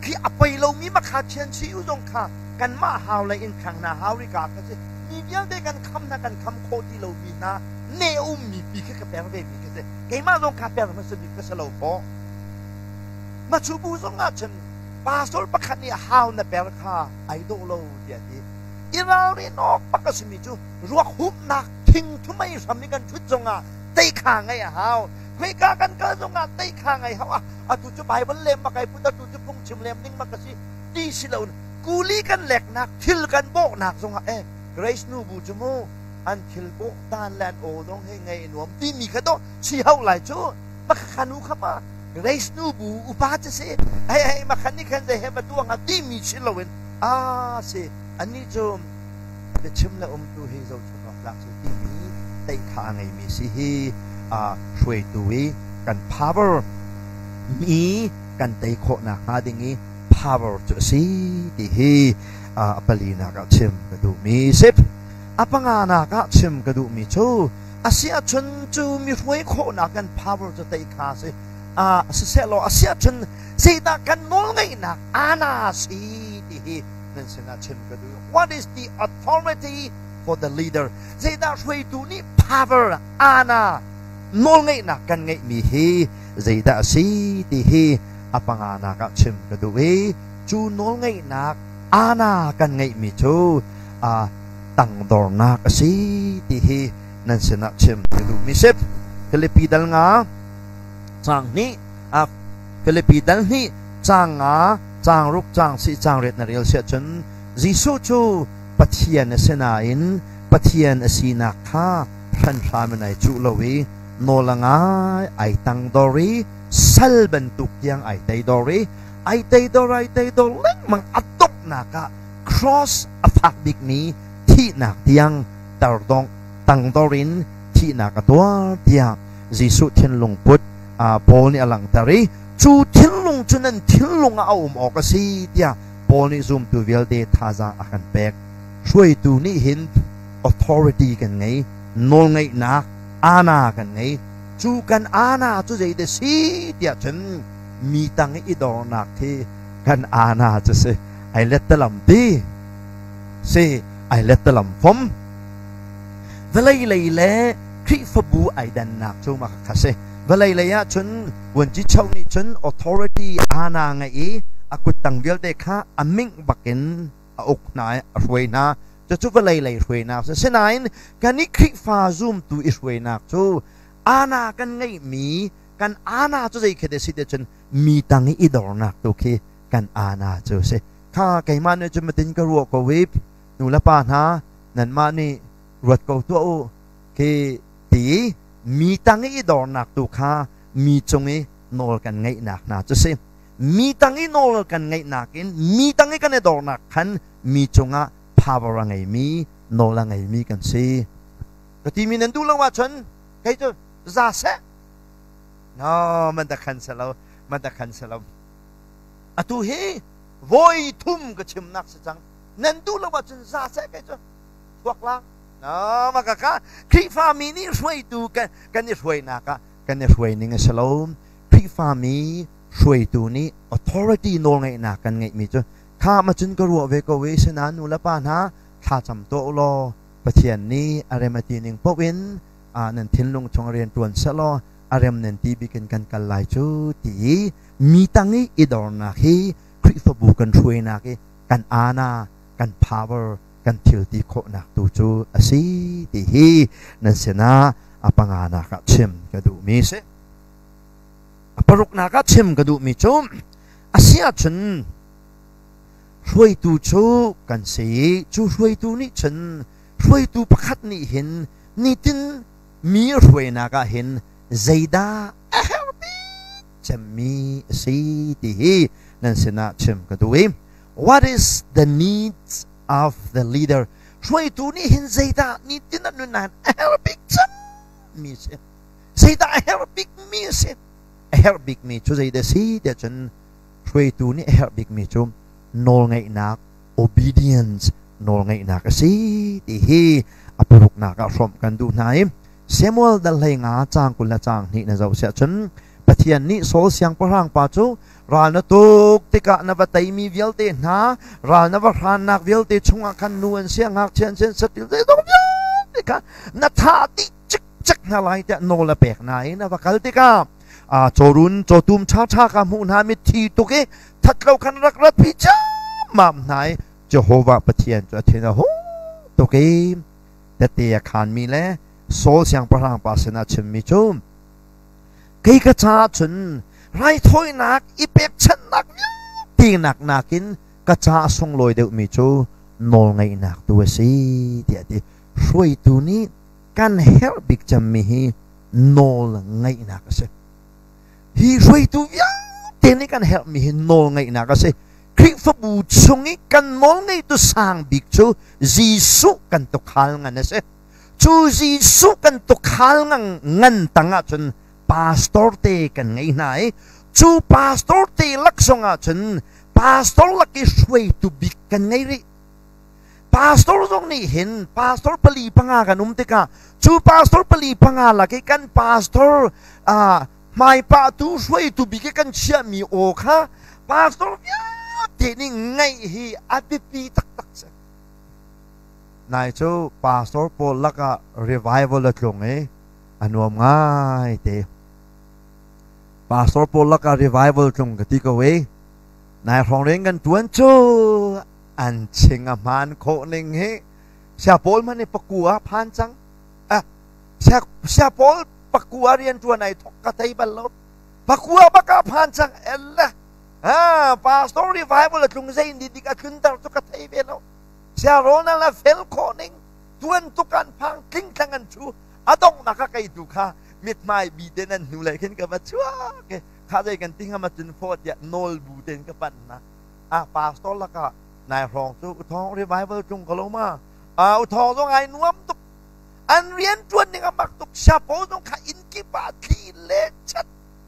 khi a pei lomi ma kha chian si u zong kha kanmah hau le in khang na hau ri ka ka si mi vialte kan kham na kan kham khawh ti lo mi hna ne um mi pi kha ka per ve mi ka si keimah zong kha per hmasa bik ka si lo fawh ma chu bu zong ah cun pastor pakhat nih hau na per kha ai dawh lo tiah ti i ralrin awk bak a simi cu ruak humnak thing thumei hram i kan ṭhut zongah teikha ngeih a hau. Khoika kan kal zongah teikha ngei hau. Atu cu Bible lem bak ai put, atu cu phungchim lem ding bak a si ti si lo kuli kan leknak thil kan bawhnak zongah eh Grace nu bu cu mu an thil bawh dan le an aw zong hi ngei nuam timi kha to si hau lai cu. Makha nu kha ma Grace nu bu upa cu si hei hei makhan nih khan zei he va tuang a timi si loin a si annih cu biachim le umtu hi zohchun awk tlak si timi teikha a ngeimi si hi hruaitu i kan power mi kan tei khawhnak hnga ding i power cu a si ti hi a palinak ah chim ka duhmi si. A panganak ah chim ka duhmi cu a si ahcun cu mi hruai khawhnak kan power cu tei kha si siseh law a si ahcun zeidah kan nawlngeihnak ana si ti hi nan sinah chim ka duh. What is the authority for the leader? Zeidah hruaitu nih power ana nawlngeihnak kan ngeihmi hi zeidah a si ti hi a panganak ah chim ka duh i cu nawlngeihnak ana kan ngeihmi cu tangdornak a si ti hi nan sinah chim ka duhmi si. Filipi dal nga caang hnih, Filipi dal hnih caang nga, caang ruk, caang si, caang riat na rel siah cun Jesuh cu Pathian a si nain Pathian a sinak kha hranhram in ai cuh lo i nawl a ngai, ai tangdor i sal bantuk tiang ai teidor i ai teidor ai teidor lengmang a donghnak ah cross a fak bikmi thihnak tiang tardong tangdor in thihnak a tuar tiah Jesuh thinlung put Paul nih a langhter i cu thinlung cu nan thinlung ah a um awk a si tiah Paul nih zumtu vialte thazaang a kan pek. Hruaitu nih hin authority kan ngei, nawlngeihnak ana kan ngei. Cu kan ana cu zeidah si tiah cun mi tang i dornak khi kan ana cu si. Ai let talam ti si, ai let talam fom. Vawlei lei le Khrihfabu ai dannak cu mah kha si. Vawlei lei ah cun vuanci cho nih cun authority ana ngeih i a kuttang vialte kha a mingh bakin a uk hna i a hruai hna. Cucu vawlei lei hruainak si. Sinain kan i Khrihfa zumtu i hruainak cu ana kan ngeihmi kan ana cu zei khi si te cun mi tang i i dornak tu khi kan ana cu si. Kha keimah nih cun matin ka ruah ko i nu le pa hna nanmah nih ruat ko tuah u khi ti mi tang i dornak tu kha mi cung i nawl kan ngeihnak hna cu si. Mi tang i nawl kan ngeihnak in mi tang i kan i dornak khan mi cungah power a ngeimi, nawl a ngeimi kan si. Ka timi nan duh lo ahcun kei cu za seh. No, man da khan selo, man da khan selo. Atu hi voi thum ka chimnak si cang. Nan duh lo ahcun za seh kei cu thuak lang. No, ma ka ka Khrihfami nih hruaitu kan i hruainak ah kan i hruai ning a si lo. Khrihfami hruaitu nih authority nawlngeihnak kan ngeihmi cu kha ma cun ka ruah ve ko i sinain nu le pa hna thlacam tuah u law Pathian nih a rem a ti ning paoh in nan thinlung chung rian ṭuan seh law a rem nan ti bik in kan kal lai cu ti i mi tang i i dornak hi Khrihfabu kan hruainak i kan ana kan power kan thil ti khawhnak tu cu a si ti hi nan sinah a panganak ah chim ka duhmi si. A paruknak ah chim ka duhmi cu a si ahcun hruaitu cu kan si i cu hruaitu nih cun hruaitu pakhat nih hin nitin mi hruainak ah hin zeidah a herh bik cemmi a si ti hi nan sinah chim ka duh i what is the needs of the leader? Hruaitu nih hin zeidah nitin a nun ah a herh bik cemmi a si? Zeidah a herh bikmi a si? A herh bikmi cu zeidah a si tiah cun hruaitu nih a herh bikmi cu nawlngaihnak, obedience, nawlngaihnak a si ti hi a paruknak ah hrawmh kan duh hna i Samuel dal 15 caang 20 le caang 2 na zoh siah cun Pathian nih Saul siangpahrang pa cu ral na tuk tikah na va teimi vialte hna ral na va hrannak vialte chungah khan nu an si, ngakchia an si, satil zeizong vialte kha na thah dih cikcek hna lai tiah nawl a pek hna i na va kal tikah cawrun cawtum ṭhaṭha ka hmuh hna, mitthi tuk i that lo khan rak rat pi ciammam hna i Jehovah Pathian cu a thin a hung tuk i tette a khanmi le Saul siangpahrang pa sinah chimmi cu kei ka caah cun raithawinak i pekchanhnak vialte nak nakin ka caah sunglawi deuhmi cu nawlngaihnak tu a si tiah a ti. Hruaitu nih kan herh bik cemmi hi nawl ngaihnak a si. Hi hruaitu vialte nih kan herhmi hi nawlngaihnak a si. Khrihfabu chung i kan nawlngeitu sang bik cu Jesuh kan tukhal ngan a si. Cu Jesuh kan tukhal ngan ngan tang ahcun pastor te kan ngei hna i cu pastor te lak zong ahcun pastor lak i hruaitu bik kan ngei rih. Pastor zong nih hin pastor pali panga kan um tikah cu pastor pali panga lak i kan pastor hmaipahtu hruaitu bik i kan chiahmi aw kha pastor vialte nih ngaih hi a biapi taktak si. Nai cu pastor pawl lakah revival a tlung i a nuam ngai te. Pastor pawl lakah revival tlung ka ti ko i nai hrawng rian kan tuan cu an ching a hmaan khawh ning hi sia pawl hmanh hi paku ah phan cang. Sia pawl paku ah rian ṭuan ai thok ka thei bal lo. Paku ah bak ah phan cang elle. Pastor revival a tlung zei ni dik a tlunter cu ka thei ve lo. Sia rawl na fel khawh ning tuan tuk an phang tling thlang an chu a donghnak a kei tu kha mithmai bi te nan hnu lei khin ka va chuak kha zei kan ti ngam cun fawt tiah nawl bu ten ka pan na a pastor lakah nai hrawng cu uthawng revival tlung ko lo ma a uthawng zong ai nuam tuk an rian tuan ning a mak tuk siapo zong kha inn kip ah thli le chat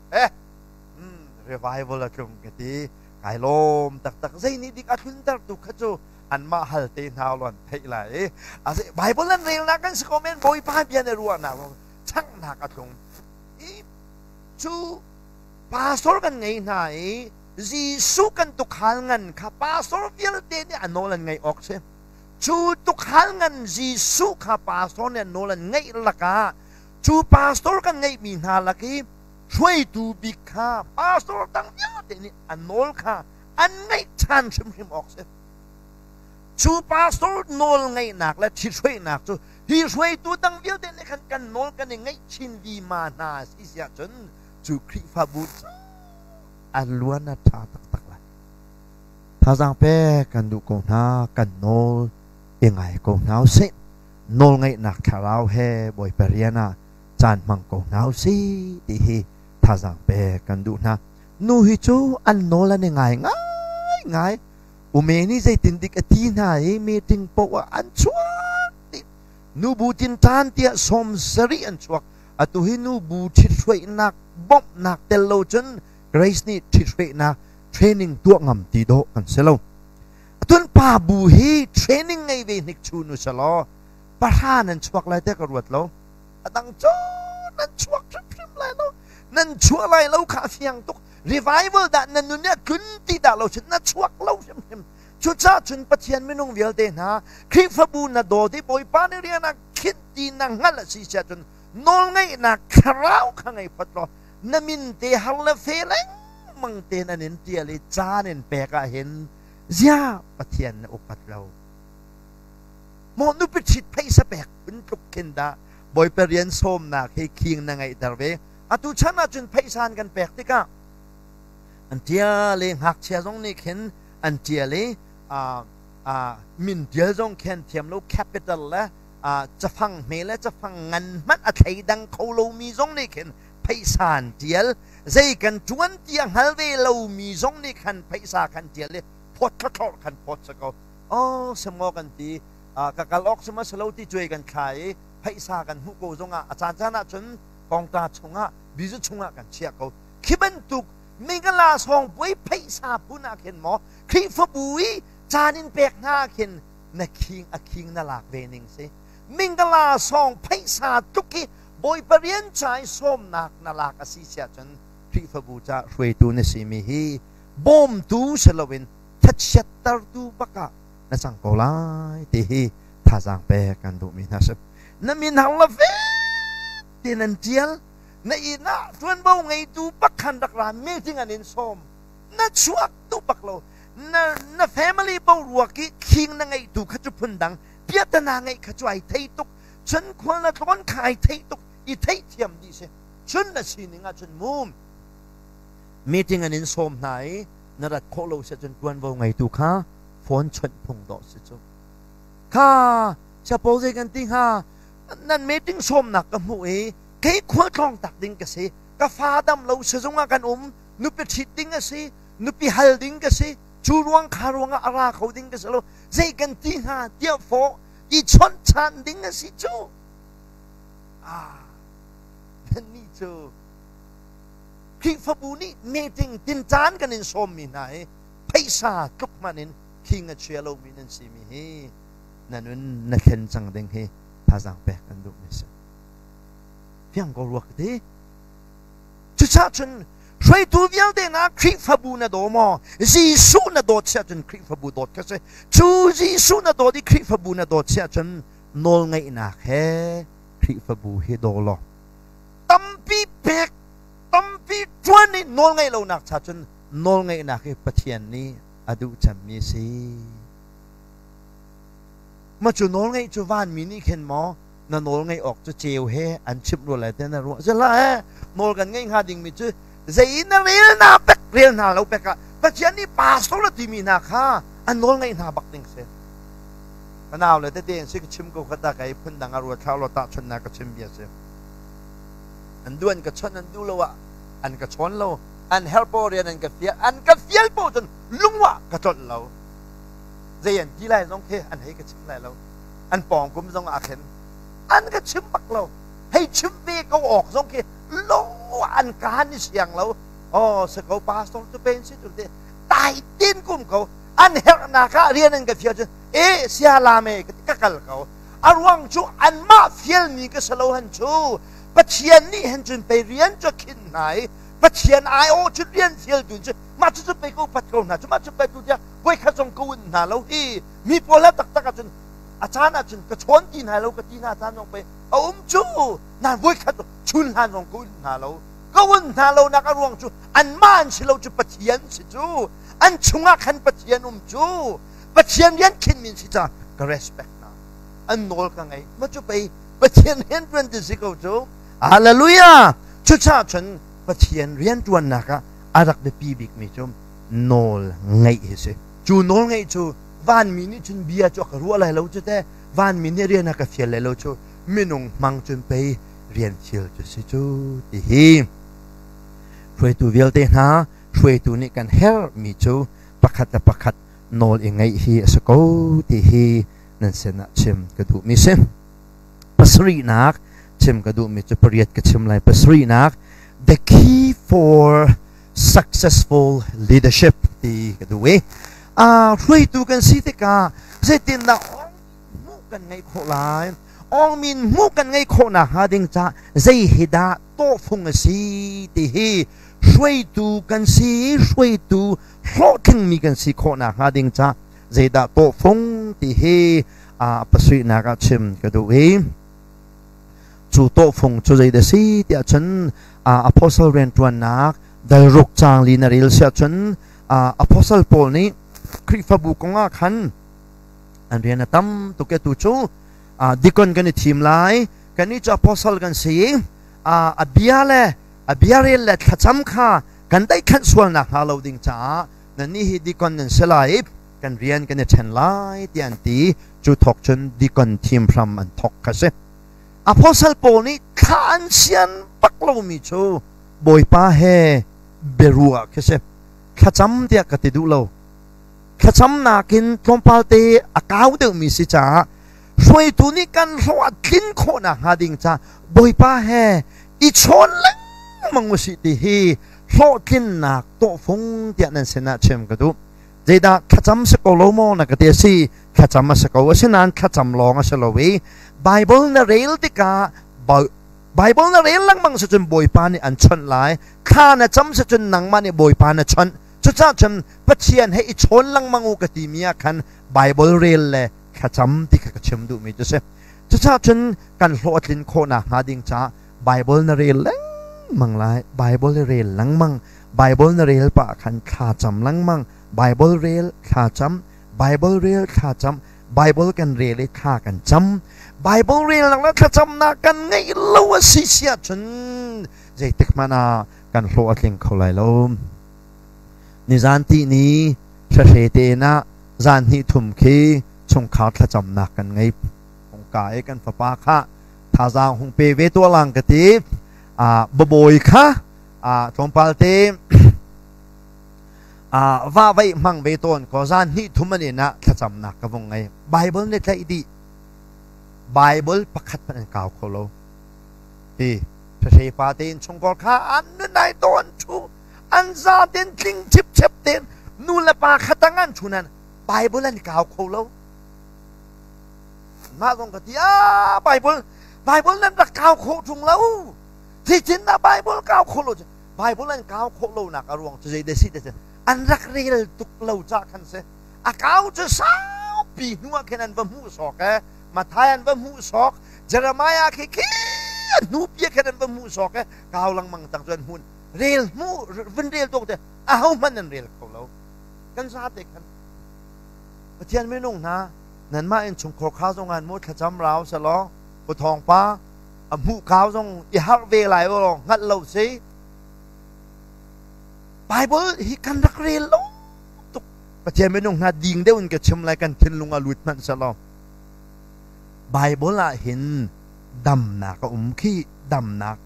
eh revival a tlung ka ti kai lawm taktak zei nih dik a thlunter tu kha cu anmah hal te hna lon theih lai a bible an relnak kan si ko men bawipa bia na ruahnak changnak a tlung i cu pastor kan ngei hna i Jesuh kan tukhal ngan kha pastor vialte nih a nawl an ngaih awk si. Cu tukhal ngan Jesuh kha pastor nih an nawl an ngaih lakah cu pastor kan ngeihmi hna lak i hruaitu bik kha pastor dang vialte nih a nawl kha an ngaih ṭhan hrimhrim awk si. Cu pastor nawl ngaihnak le ṭhithruainak cu hi hruaitu dang vialte nih khan kan nawl kan i ngaih chin vima hna si siah cun cu Khrihfabu cu a luan a ṭha taktak lai. Thazaang pek kan duh ko hna, kan nawl i ngai ko hna usih. Nawlngaihnak thlarau he Bawipa rian ah caan hmang ko hna usih ti hi thazaang pek kan duh hna. Nu hi cu an nawl an i ngai ngai ngai. Ume nih zeitin dik a ti hna i meeting poah ah an chuak dih. Nubu tinṭan tiah 70 an chuak. Atu hi nubu ṭhithruainak bawmhnak tel lo cun Grace nih ṭhithruainak training tuah ngam ti dawh kan si lo. Atun pa bu hi training ngei ve hnik chu nu selaw pahra nan chuak lai te ka ruat lo. A dang cu nan chuak hrimhrim lai lo. Nan chuah lai lo kha a fiang tuk. Revival dah nan nun nih a tlun ti dah lo cun na chuak lo hrimhrim. Cucaah cun Pathian minung vialte hna Khrihfabu na dawt i Bawipa nih rian a khinh ti na hngalh a si siah cun nawlngeihnak thlarau kha ngei phot law na min te har le fe lengmang tein an in ṭial i caan in pek ah hin zia Pathian na upat lo maw nupi ṭhit pheisa pek phun tluk khin dah Bawipa rian sawmnak hi khing na ngeihter ve. Atu chan ahcun pheisa an kan pek tikah an ṭial i ngakchia zong nih khin an ṭial i min ṭial zong khi an thiam lo capital le cafang hme le cafang ngan hmanh a thleidang kho lomi zong nih khin pheisa an ṭial zei kan ṭuan ti a hngal ve lomi zong nih khan pheisa khan ṭial i phawt thlawthlawr khan phawt si ko oh semaw kan ti ka kal awk sima silo ti cuai kan thla i pheisa kan hmuh ko zongah a caan caan ahcun kongta chungah bizu chungah kan chiah ko khi bantuk mingala sawngpuai pheisa phun ah khin maw Khrihfabu i caan in pek hna khin na khing a khing na lak ve ning si mingala sawng pheisa tluk hi Bawipa rian ca i sawmnak na lak a si siah cun Khrihfabu ca hruaitu na simi hi bawmtu si loin thachiattertu bak ah na cang ko lai ti hi thazaang pek kan duhmi hna si na min hang la fe te nan tial na inn ah ṭuanvo ngeitu bak khan rak ra meeting an in sawm na chuak duh bak lo na na family boruak i khing na ngeih tu kha cu phundang piatana ngeih kha cu ai thei tuk cun khual na tlawn kha ai thei tuk i theih thiam dih si cun na sining ah cun mum meeting an in sawm hna i na rat khawh lo si cun ṭuanvo ngeitu kha phone chawnh phung dawh si cu kha siapo zei kan ti hnga nan meeting sawmnak ka hmuh i kei khual tlawng tak ding ka si. Ka fa dam lo sizung ah kan um, nupi ṭhit ding a si, nupi hal ding ka si, cu ruang kha ruangah a ra kho ding ka si lo. Zei kan ti hnga tiah fawh i chawnh ṭhan ding a si cu. Ah, nannih cu Khrihfabu nih meeting tinṭan kan in sawmmi hna hi phaisa tluk hmanh in khing a chia lomi nan simi hi na nun na thlen cang ding hi thazaang pek kan duhmi si. Fiang ko rua ka ti. Cucaah cun hruaitu vialte hna Khrihfabu na daw maw? Jesuh na dawt siah cun Khrihfabu dawt kha si. Cu Jesuh na dawt i Khrihfabu na dawt siah cun nawlngaihnak he Khrihfabu hi daw law tampi pek tampi ṭuan i nawlngaih lonak cha cun nawlngaihnak hi Pathian nih a duh cemmi a si. Ma cu nawlngaih cu vanmi nih khin maw na nawl ngaih awk cu ceu he an chimh rua lai te na ruah si hlah he nawl kan ngeih hnga dingmi cu zei na rel na pek rel hna lo pek ah Pathian nih pastor na timi hna kha an nawl ngaih hna bak ding si. Ka nau le tete in si ka chim ko kha ta kai phun dang a ruat thlau lo tahchunnak ka chim bia si. An duh an ka chawnh an duh lo ah an ka chawn lo an herh po rian an ka fial an ka fial po cun lungwah ka tlolh lo zei an ti lai zong khi an hei ka chim lai lo an pawng kum zong ah khin an ka chim bak lo hei chim ve ko awk zong khi lungwah an ka ni siang lo oh se ko pastor cu pen si tu te tai tin kum ko an herhnak ah rian an ka fial cun e sia la me ka kal ko a ruang cu anmah fialmi ka si lo han cu Pathian nih hen cun pei rian cu khin hna i Pathian aiawh cu rian fialtu cu mah cu cu pei ka upat ko hna cu mah cu pei tu tiah voikhat zong ka un hna lo hi mi pawl ha taktak ahcun a caan ahcun ka chawn ti hna lo ka ti hna caan zong pei a um cu nan voikhat chun hlan zong ka un hna lo ka un hna lo nak a ruang cu anmah an si lo cu Pathian si cu an chungah khan Pathian um cu Pathian rian khin min si ca ka respect hna an nawl ka ngei ma cu pei Pathian rian tuan ti si ko cu hallelujah cucaah cun Pathian rian tuannak ah a rak biapi bikmi cu nawl ngeih hi si cu nawl ngeih cu vanmi nih cun bia cu a ka ruah lai lo cu te vanmi nih rian a ka fial lai lo cu minung hmang cun pei rian fial cu si cu ti hi hruaitu vialte hna hruaitu nih kan herhmi cu pakhat le pakhat nawl i ngeih hi a si ko ti hi nan sinah chim ka duhmi si. Pasarihnak chim ka duhmi cu pariat ka chim lai. Pasarihnak the key for successful leadership ti ka duh i hruaitu kan si tikah zeitindah hmuh kan ngeih khawh lai awngmin hmuh kan ngeih khawh nakhnga ding ca zei hi dah tawhfung a si ti hi hruaitu kan si hruaitu hlawhtlingmi kan si khawh nakhnga ding ca zeidah tawhfung ti hi a pasuihnak ah chim ka duh i cu tawhfung cu zeidah si tiah cun apostle rianṭuannak dalruk caang li na rel siah cun apostle Paul nih Khrihfabu kong ah khan an rian a tam tuk tu cu dikon kan i thim lai kannih cu apostle kan si a bia le a bia rel le thlacam kha kan daihkhanh sual nakhnga lo ding caah nannih hi dikon nan si lai i kan rian kan i ṭhen lai tiah an ti cu thawk cun dikon thim hram an thawk kha si apostle paul nih thla an sian bak lomi cu bawipa he biaruah khi si thlacam tiah ka ti duh lo thlacam nakin tlawmpal te a kau deuhmi si caah hruaitu nih kan hlawh a tlin khawh nakhnga ding ca Bawipa he i chawn lengmang usih ti hi hlawhtlinnak tawhfung tiah nan sinah chim ka duh. Zeidah thlacam si ko lo maw na ka ti a si thlacam a si ko asinain thlacam lawng a si lo i Bible na rel tikah Bible na rel lengmang si cun Bawipa nih an chawnh lai thla na cam si cun nangmah nih Bawipa na chawnh cucaah cun Pathian he i chawn lengmang u ka timi ah khan Bible rel le thlacam ti kha ka chim duhmi cu si. Cucaah cun kan hlawh a tlin khawh nakhnga ding caah Bible na rel lengmang lai. Bible i rel lengmang. Bible na rel pah khan thla cam lengmang. Bible rel thla cam. Bible rel thla cam. Bible kan rel i thla kan cam. Bible relnak le thlacamnak kan ngeih lo a si si ahcun zeitik hmanh ah kan hlawh a tling kho lai lo. Nizan ti ni hrahre te ah zan hnih thum khi chungkhar thlacamnak kan ngei. Hungka i kan fapa kha thazaang hung pe ve tuah lang ka ti. Babawi kha Tlawmpal te va vaih hmang ve tawn ko zan hnih thum an in ah thlacamnak ka vung ngei. Bible nih tlaih dih. Bible pakhat hmanh an kau kho lo. Ti hre pa tein chungkor kha an nunai tawn thu an za ten tling chipchep ten nu le pa khatang an thu nan Bible an kau kho lo. Mah zong ka ti ah Bible Bible nan rak kau khawh ṭung lo. Zeitin dah Bible kau khawh lo? Bible an kau khawh lonak a ruang cu zei de si te an rak rel tuk lo ca khan si. A kau cu saupi hnu ah khin an va hmuh sawk e. Matthai an va hmuh sawk. Jeremiah khi khi hnu pi khin an va hmuh sawk e. Kau lengmang tang cu an hmun. Rel hmu vun rel tuk te aho hmanh an rel kho lo. Kan zate khan Pathian minung hna nanmah innchungkhar kha zong an mu thlacam rau selaw pu thawng pa a hmuh kau zong i harh ve lai aw hngalh lo si. Bible hi kan rak rel lo tuk. Pathian minung hna ding deuh in ka chim lai, kan thinlung a lut hmanh selaw Bible ah hin damnak a um khi. Damnak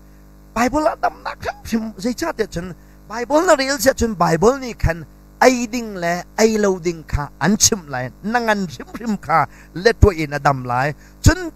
Bible ah damnak hrimhrim. Zeicahtiah cun Bible na rel siah cun Bible nih khan ei ding le ei lo ding kha an chimh lai, na ngan hrimhrim kha letuah in a dam lai. Cun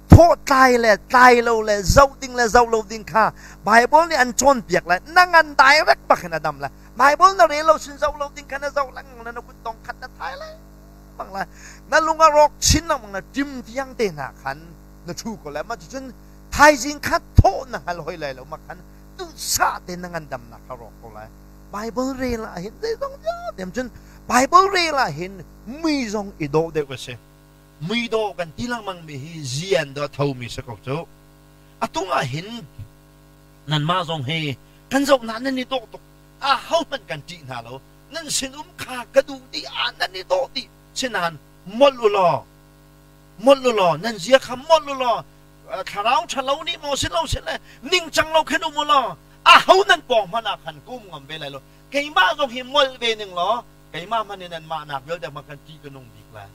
thawh tlai le tlai lo le zoh ding le zoh lo ding kha Bible nih an cawnpiak lai, na ngan direct bak in a dam lai. Bible na rel lo sin zoh lo ding kha na zoh lengmang, na kut tong khat na thai lengmang lai, na lung a rawk chin lengmang, na ṭim tiang te hna khan na ṭhu ko lai. Mah cucun thaizing kha thawh na hngal hoi lai lo, mah khan duhsah te na ngandamnak kha rawk ko lai. Bible rel ah hin zeizong vialte cun Bible rel ah hin mui zong i dawh deuh a si. Mui dawh kan ti lengmang mi hi zian dawh a thomi si ko cu. Atung ah hin nanmah zong hi kan zohnak nan i dawh tuk. A hohmanh kan ṭih hna lo. Nan sinum kha ka duh dih ah nan i dawh dih. Sinain molh u law, molh u law, nan zia kha molh u law, thlarau ṭhalo nih maw si lo si le ningcang lo khin um u law, aho nan pawng hmanh ah khan ka um ngam ve lai lo. Keimah zong hi molh ve ning law, keimah hmanh in nanmah nak vialte hmanh khan ṭih ka nung bik lai.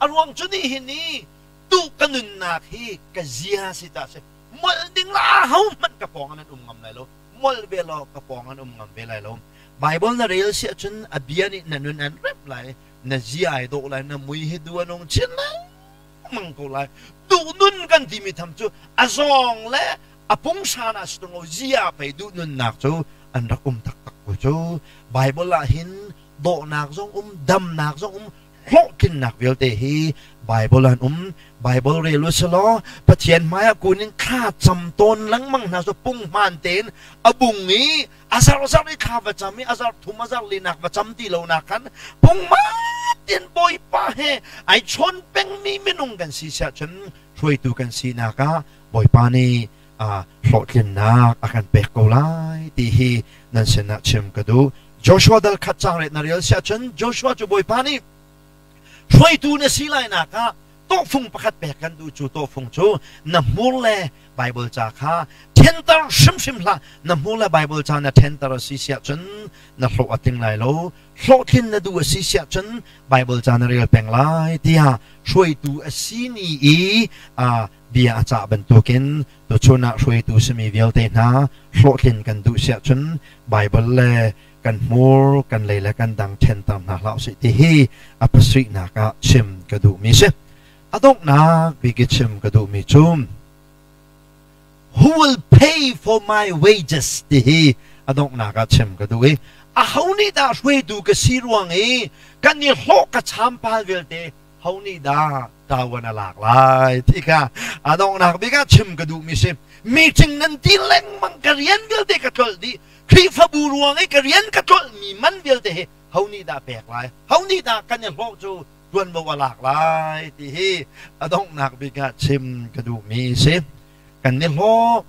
A ruang cu nih hin i tuh ka nunnak hi ka zia si ta si. Molh ding la aho hmanh ka pawng ah nan um ngam lai lo. Molh ve law ka pawng an um ngam ve lai lo. Bible na rel si ahcun a bia nih na nun an remh lai, na zia ai dawh lai, na mui hi du a nung chin lengmang ko lai. Duh nun kan timi tham cu a zawng le a pungsan ah si tung lo, zia pei duh nunnak cu an rak um taktak ko cu. Bible ah hin dawhnak zong um, damnak zong um, hlawhtlinnak vialte hi Bible an um. Bible rel u selaw Pathian hmaiah kun in thla cam tawn lengmang hna cu punghman tein a bung i a zarh i thla va cam i a zarh thum a zarh linak va cam ti lo nak khan pungman tein Bawipa he ai chawn pengmi minung kan si siah cun hruaitu kan sinak ah Bawipa nih hlawhtlinnak a kan pek ko lai ti hi nan sinah chim ka duh. Joshua dal khat caang ret na rel siah cun Joshua cu Bawipa nih hruaitu na si lai nak ah tawhfung pakhat pek kan duh. Cu tawhfung cu na hmur le Bible ca kha ṭhenter hrimhrim hlah. Na hmur le Bible ca na ṭhenter a si siah cun na hlawh a tling lai lo. Hlawhtlin na duh a si siah cun Bible ca na rel peng lai tiah hruaitu a si ni i bia a cah bantukin tuchun ah hruaitu simi vialte hna hlawhtlin kan duh siah cun Bible le kan hmur kan lei le kan dang ṭhenter hna hlah usih ti hi a pasarihnak ah chim ka duhmi si. A donghnak bik i chim ka duhmi cu who will pay for my wages ti hi a donghnak ah chim ka duh i aho nih dah hruaitu ka si ruang i kan i hlawh ka champal vialte ho nih dah ṭawan a lak lai ti kha a donghnak bik ah chim ka duhmi si. Meeting nan ti lengmang, ka rian vialte ka tlolh dih. Khrihfabu ruang i ka rian ka tlolhmi man vialte hi ho nih dah pek lai, ho nih dah kan i hlawh cu ṭuanvo a lak lai ti hi a donghnak bik ah chim ka duhmi si. Kan i hlawh,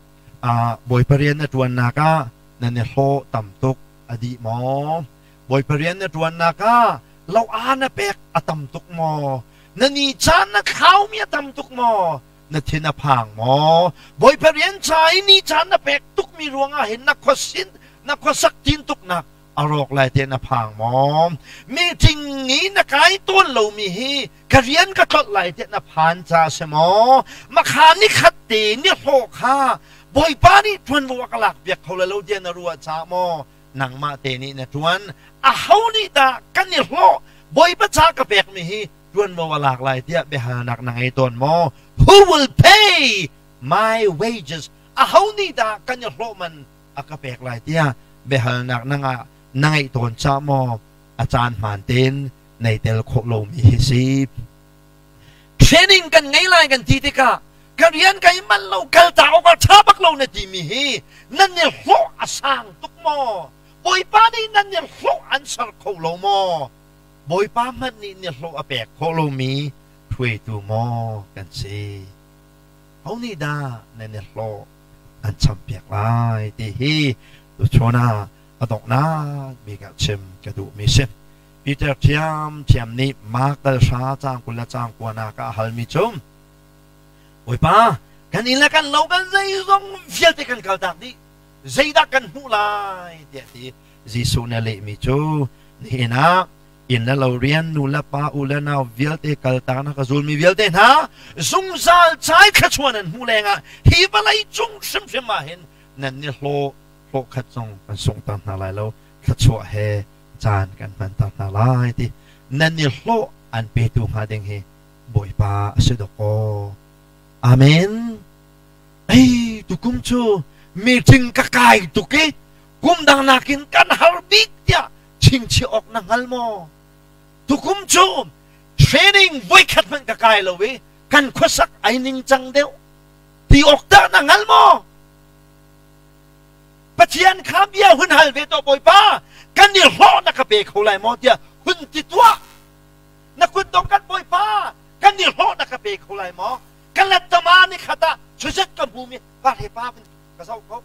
Bawipa rian na ṭuannak ah nan i hlawh tam tuk a dih maw? Bawipa rian na ṭuannak ah lo aa na pek a tam tuk maw? Na ni caan na thlaumi a tam tuk maw? Na thin a phang maw? Bawipa rian ca i ni caan na pek tukmi ruangah hin na khuasin na khuasak tin tuknak a rawk lai te na phang maw? Meeting i na kai tawn lomi hi ka rian ka tlolh lai te na phan ca si maw? Makha ni khat te ni hlawh kha. Bawipa nih ṭuanvo a ka lak piak kho lai lo tiah na ruah caah maw nangmah te nih na ṭuan? Aho nih dah kan i hlawh Bawipa ca ka pekmi hi ṭuanvo a lak lai tiah biahalnak na ngei tawn maw? Who will pay my wages? Aho nih dah kan i hlawh man a ka pek lai tiah biahalnak na ngah na ngeih tawn caah maw a caan hmaan tein nei tel khawh lomi hi si? Training kan ngei lai kan ti tikah ka rian kai manh lo kal ta awk ah ṭha bak lo na timi hi nan i hlawh a sang tuk maw? Bawipa nih nan i hlawh an ser kho lo maw? Bawipa hmanh nih ni hlawh a pek khawh lomi hruaitu maw kan si? Ho nih dah nan i hlawh an champiak lai ti hi tuchun ah a donghnak bik ah chim ka duhmi si. Peter ṭhiamṭhiam nih Mark dal hra caang 20 le caang kuanak ah a halmi cu Bawipa, kan inn le kan lo kan zeizong vialte kan kaltak dih. Zeidah kan hmuh lai tiah ti Jesuh nih a lehmi cu nihin ah inn le lo rian nu le pa u le nau vialte kaltak na ka zulmi vialte hna zungzal cai thluachuah nan hmuh lengah hi vawlei cung hrimhrim ah hin nan ni hlawh hlawh khat zong kan sunghter hna lai lo thluachuah he caan kan hmanter hna lai ti nan i hlawh an petu hnga ding hi Bawipa a si dawk aw. Amen. Ei tukum cu meeting ka kai tuk i kum dang nakin kan har bik tiah chingchiah awk na hngal maw? Tukum cu training voikhat hmanh ka kai lo i kan khuasak ai ningcang deuh ti awk dah na hngal maw? Pathian kha bia hun hal ve tuah Bawipa kan i hlawh na ka pe kho lai maw tiah hun ti tuah na kut dong kan Bawipa kan i hlawh na ka pe kho lai maw ka lettama ni khat ah chuzet ka hmu mi pa le pa ka zoh ko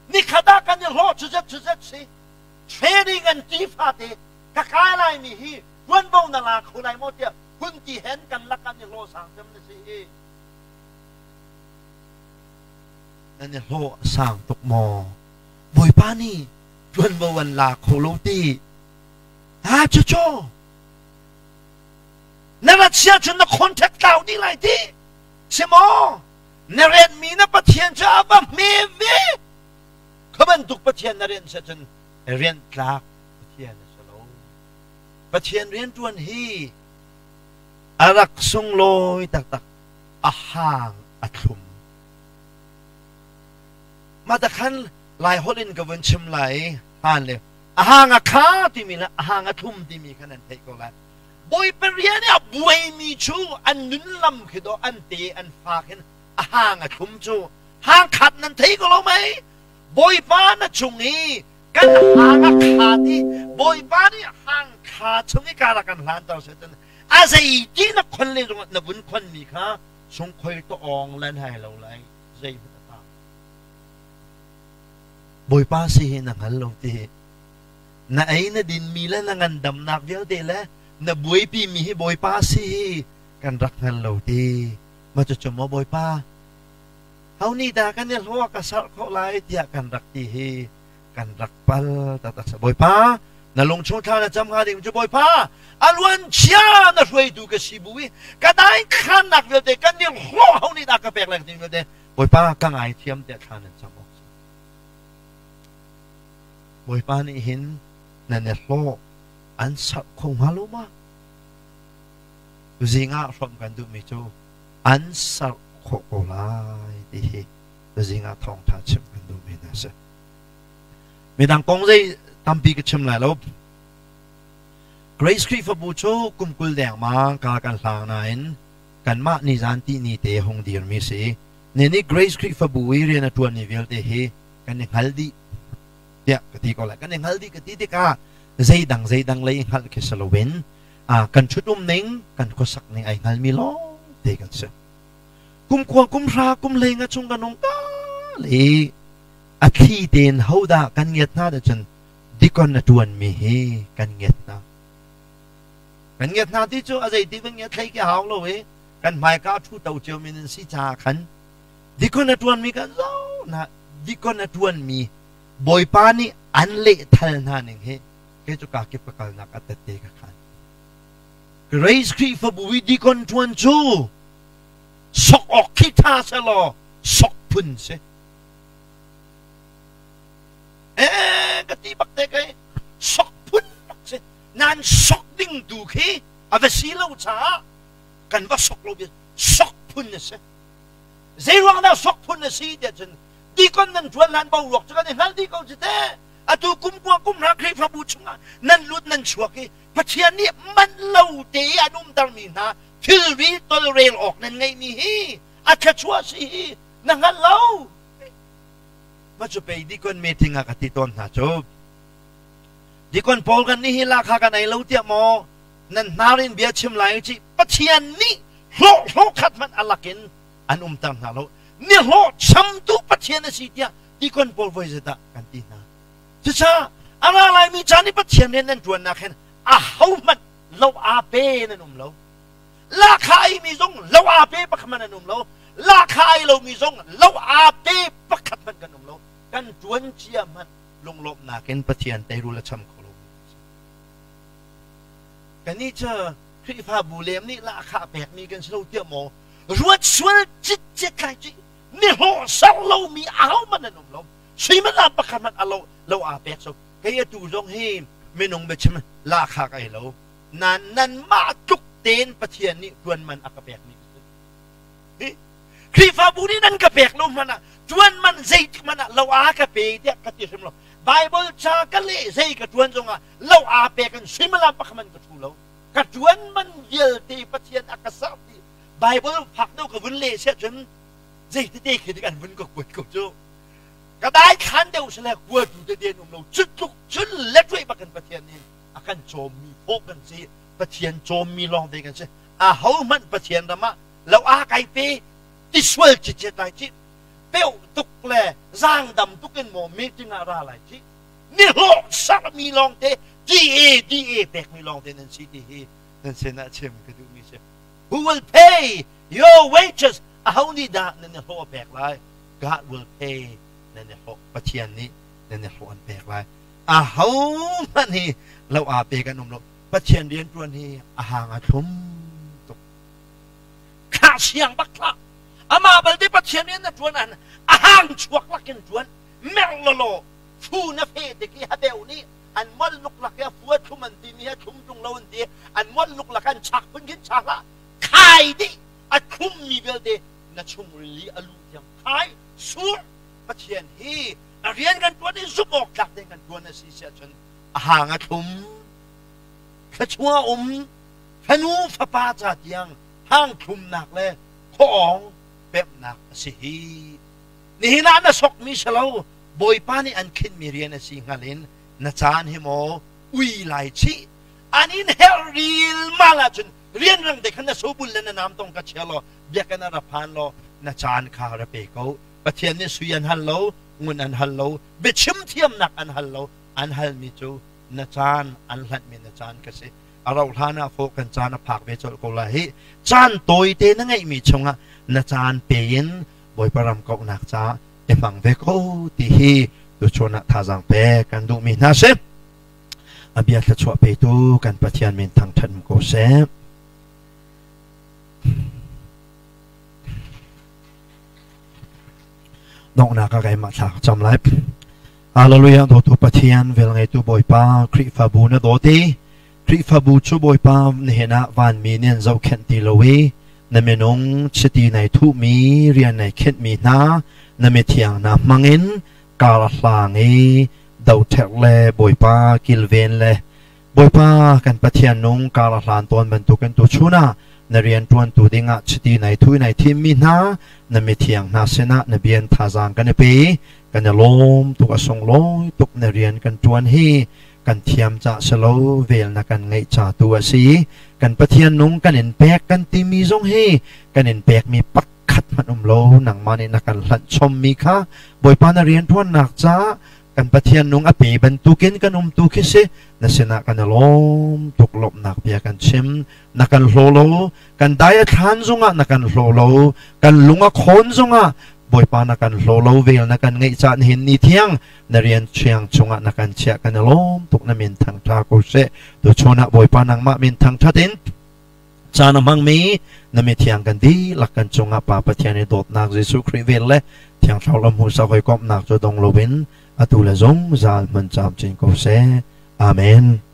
ni khat ah kan i hlawh chuzet chuzet si training an ti fate ka kai lai mi hi tuanvo na la kho lai maw tiah hun ti hen kan lak an i hlawh sang cem na si hi Nan i hlawh a sang tuk maw? Bawipa nih ṭuanvo an la kho lo ti. Ha cucu na rat sia cun na contract tlau dih lai ti. Si maw? Na rianmi na Pathian cu a va hme ve. Kha bantuk Pathian na rian sia cun rian tlak Pathian a si lo. Pathian rianṭuan hi a rak sunglawi taktak. A hang a thlum. Mah ta khan Lai holh in ka vun chim lai i han le a hang a kha timi le a hang a thlum timi kha nan theih ko lai. Bawipa rian i a buaimi cu an nun lam khi dawh an te an fa khin a hang a thlum cu hang khat nan thei ko lo mei? Bawipa na chung i kan hang a khat i Bawipa nih hang kha chung i kar a kan hlanter seh a zei ti na khon le zong na vun khon mi kha sungkhoi to ong lan hai lo lai zei hmanh a tang Bawipa si hi na hngal lo ti na ei na din mi le na ngandamnak vialte le na buaipi mi hi Bawipa si hi kan rak hngal lo ti ma cu cu maw Bawipa ho nih dah kan i hlawh ka sarh khawh lai tiah kan rak ti hi kan rak pal taktak sa Bawipa na lungchung thla na cam hnga ding cu Bawipa a luan chia na hruaitu ka si bu i ka dai khannak vialte kan nih hlawh ho nih dah ka pek lai ding vialte Bawipa ka ngai thiam tiah thla nan cam awk Bawipa nih hin nan i hlawh an sarh kho hnga lo ma tuzing ah hrawmh kan duhmi cu an sarh khawh ko lai ti hi tuzing ah thawngtha chimh kan duhmi hna si. Midang kong zei tampi ka chim lai lo. Grace Khrihfabu cu kum 20 dengmang ka kan hlang nain kanmah nizan ti ni te hung dirmi si. Ni nih Grace Khrihfabu i rian a ṭuanmi vialte hi kan i hngal dih tiah ka ti ko lai. Kan i hngal dih ka ti tikah zeidang zeidang lei i hngalh khi si loin kan ṭhut-um ning, kan khuasak ning ai hngalmi lawng te kan si. Kum kua kum hra kum hlei nga chung kan hung ta le a thli tein hodah kan ngiat hna dah cun dikon a ṭuanmi hi kan ngiat hna. Kan ngiat hna ti cu a zeiti kan ngiat thlei ki hau lo i kan hmaika a ṭhu to ciomi nan si caah khan dikon a ṭuanmi kan zoh hna dikon a ṭuanmi Bawipa nih an lehthal hna ning hi kei cu ka kip ka kalnak a tette ka khan. Grace Khrihfabu i dikon ṭuan cu sok awk khi ṭha selaw sok phun si. Eh ka ti bak te kai sok phun bak si. Nan sok ding tu khi a va si lo caah kan va sok lo bia sok phun a si. Zei ruang dah sok phun a si tiah cun dikon nan ṭuan hlan boruak cu kan i hngal dih ko cu teh. Atu kum kua kum hra Khrihfabu chungah nan lut nan chuak i Pathian nih manh lo te i an umtermi hna thilri tolrel awk nan ngeihmi hi a thluachuah si hi na hngal lo. Ma cu pei dikon meeting ah ka ti tawn hna cu. Dikon pawl kan nih hi lakha kan ei lo tiah maw nan hnar in bia chim lai ci Pathian nih hlawh hlawh khat hmanh a lakin an umter hna lo. Ni hlawh chamtu Pathian a si tiah dikon pawl voi zedah kan ti hna. Cucaah a ra laimi caan i Pathian rian nan ṭuannak hin ahohmanh lo aa pe nan um lo. Lahkhah a eimi zong lo aa pe pakhat hmanh an um lo. Lahkhah a ei lomi zong lo aa pe pakhat hmanh kan um lo. Kan ṭuan cia hmanh lunglawmhnak in Pathian teirul a cham kho lomi kan si. Kannih cu Khrihfabu lem nih lahkhah pekmi kan si lo tiah maw ruat sual citcet lai ci nihlawh ser lomi ahohmanh an um lo. Suimilam pakhat hmanh a lo lo aa pek so kei atu zong hi minung biachim lahkhah ka ei lo. Nan nanmah tluk tein Pathian nih ṭuan man a ka pekmi ka si. Khrihfabu nih nan ka pek lo hmanh ah ṭuan man zeitik hmanh ah lo aa ka pe tiah ka ti hrim lo. Bible ca ka leh zei ka ṭuan zongah lo aa pek in suimilam pakhat hmanh ka ṭhu lo. Ka ṭuan man vialte Pathian a ka serh ti Bible fak deuh ka vun leh siah cun zeitete khi dik an vun ka kuat ko cu. Ka daithlan deuh sile kuatu tete an um lo. Cu tluk cun letruai bak in Pathian nih a kan cawmmi pawh kan si. Pathian cawmmi lawngte kan si. Ahohmanh Pathian ram ah lo aa kai pe ti sual cicet lai ci. Peuh tuk le zaangdam tuk in maw meeting ah ra lai ci. Nihlawh sarmi lawngte DA DA pekmi lawngte nan si ti hi nan sinah chim ka duhmi si. Who will pay your wages? Aho nih dah nan i hlawh a pek lai? God will pay nan i hlawh. Pathian nih nan i hlawh an pek lai. Aho hmanh hi lo aa pe kan um lo. Pathian rian ṭuan hi a hang a thlum tuk. Thlah siang bak thlah. Amah balte Pathian rian na ṭuan an a hang chuak lakin ṭuan. Merh lawlaw fu na fe tik i habeu nih an molh luklak i a fu a thlum an timi a thlum ṭung lo an ti an molh luklak an chak phun khin chak hlah khai dih a thlummi vialte na chungril i a luh tiang khai sur Pathian hi a rian kan ṭuan i zumh awk tlak tein kan ṭuan a si si ahcun a hang a thlum thluachuah um fanu fapa ca tiang hang thlumnak le khuaawng pemhnak a si hi nihin ah na sokmi si lo Bawipa nih an khinhmi rian a si hngal in na caan hi maw ui lai chih an in herh rilmal ahcun rianrang te khan na sobul le na nam tong ka chia law biakinn ah ra phan law na caan kha ra pe ko Pathian nih sui an hal lo ngun an hal lo biachim thiamnak an hal lo an halmi cu na caan an hlanhmi na caan ka si a rauh hlan ah fawh kan caan a phak ve colh ko lai hi caan tawite na ngeihmi chungah na caan pe in Bawipa ram kauhnak caah i hmang ve ko ti hi tuchun ah thazaang pek kan duhmi hna si. A bia thluachuah petu kan Pathian min thangṭhat ko seh. Donghnak ah keimah thla ka cam lai. Hallelujah dawtu Pathian vel ngeitu Bawipa Khrihfabu na dawt i Khrihfabu cu Bawipa nihin ah vanmi nih an zohkhenh ti lo i na minung chiti nai thuhmi rian nai khenhmi hna na mithiang hna hmangin kar a hlang i doṭherh le Bawipa kilven le Bawipa kan Pathian nung kar a hlan tawn bantukin tuchun ah na rian ṭuantu dingah chiti nai thui nai thimmi hna na mithiang hna sinah na bian thazaang kan i pe kan i lawm tuk a sunglawi tuk na rian kan ṭuan hi kan thiam ca si lo vel na kan ngeih ca tu a si kan Pathian nung kan in pek kan timi zong hi kan in pekmi pakhat hmanh um lo nangmah nih na kan hlanh chommi kha Bawipa na rianṭuannak caah kan Pathian nung a pe bantukin kan um tu khi si na sinah kan i lawm tuk lawmhnak bia kan chim na kan hlaw lo kan dai a thlan zongah na kan hlaw lo kan lung a khawn zongah Bawipa na kan hlaw lo vel na kan ngeih caan hin ni thiang na rian thiang chungah na kan chiah kan i lawm tuk na min thangṭha ko seh tuchun ah Bawipa nangmah min thangṭhat in. Caan a hmangmi na mithiang kan dihlak kan cungah Pa Pathian i dawtnak Jesuh Khrih vel le Thiang Thlarau lam hmuhsak hawikomhnak cu dong loin atu le zungzal hmun camcin ko seh. Amen.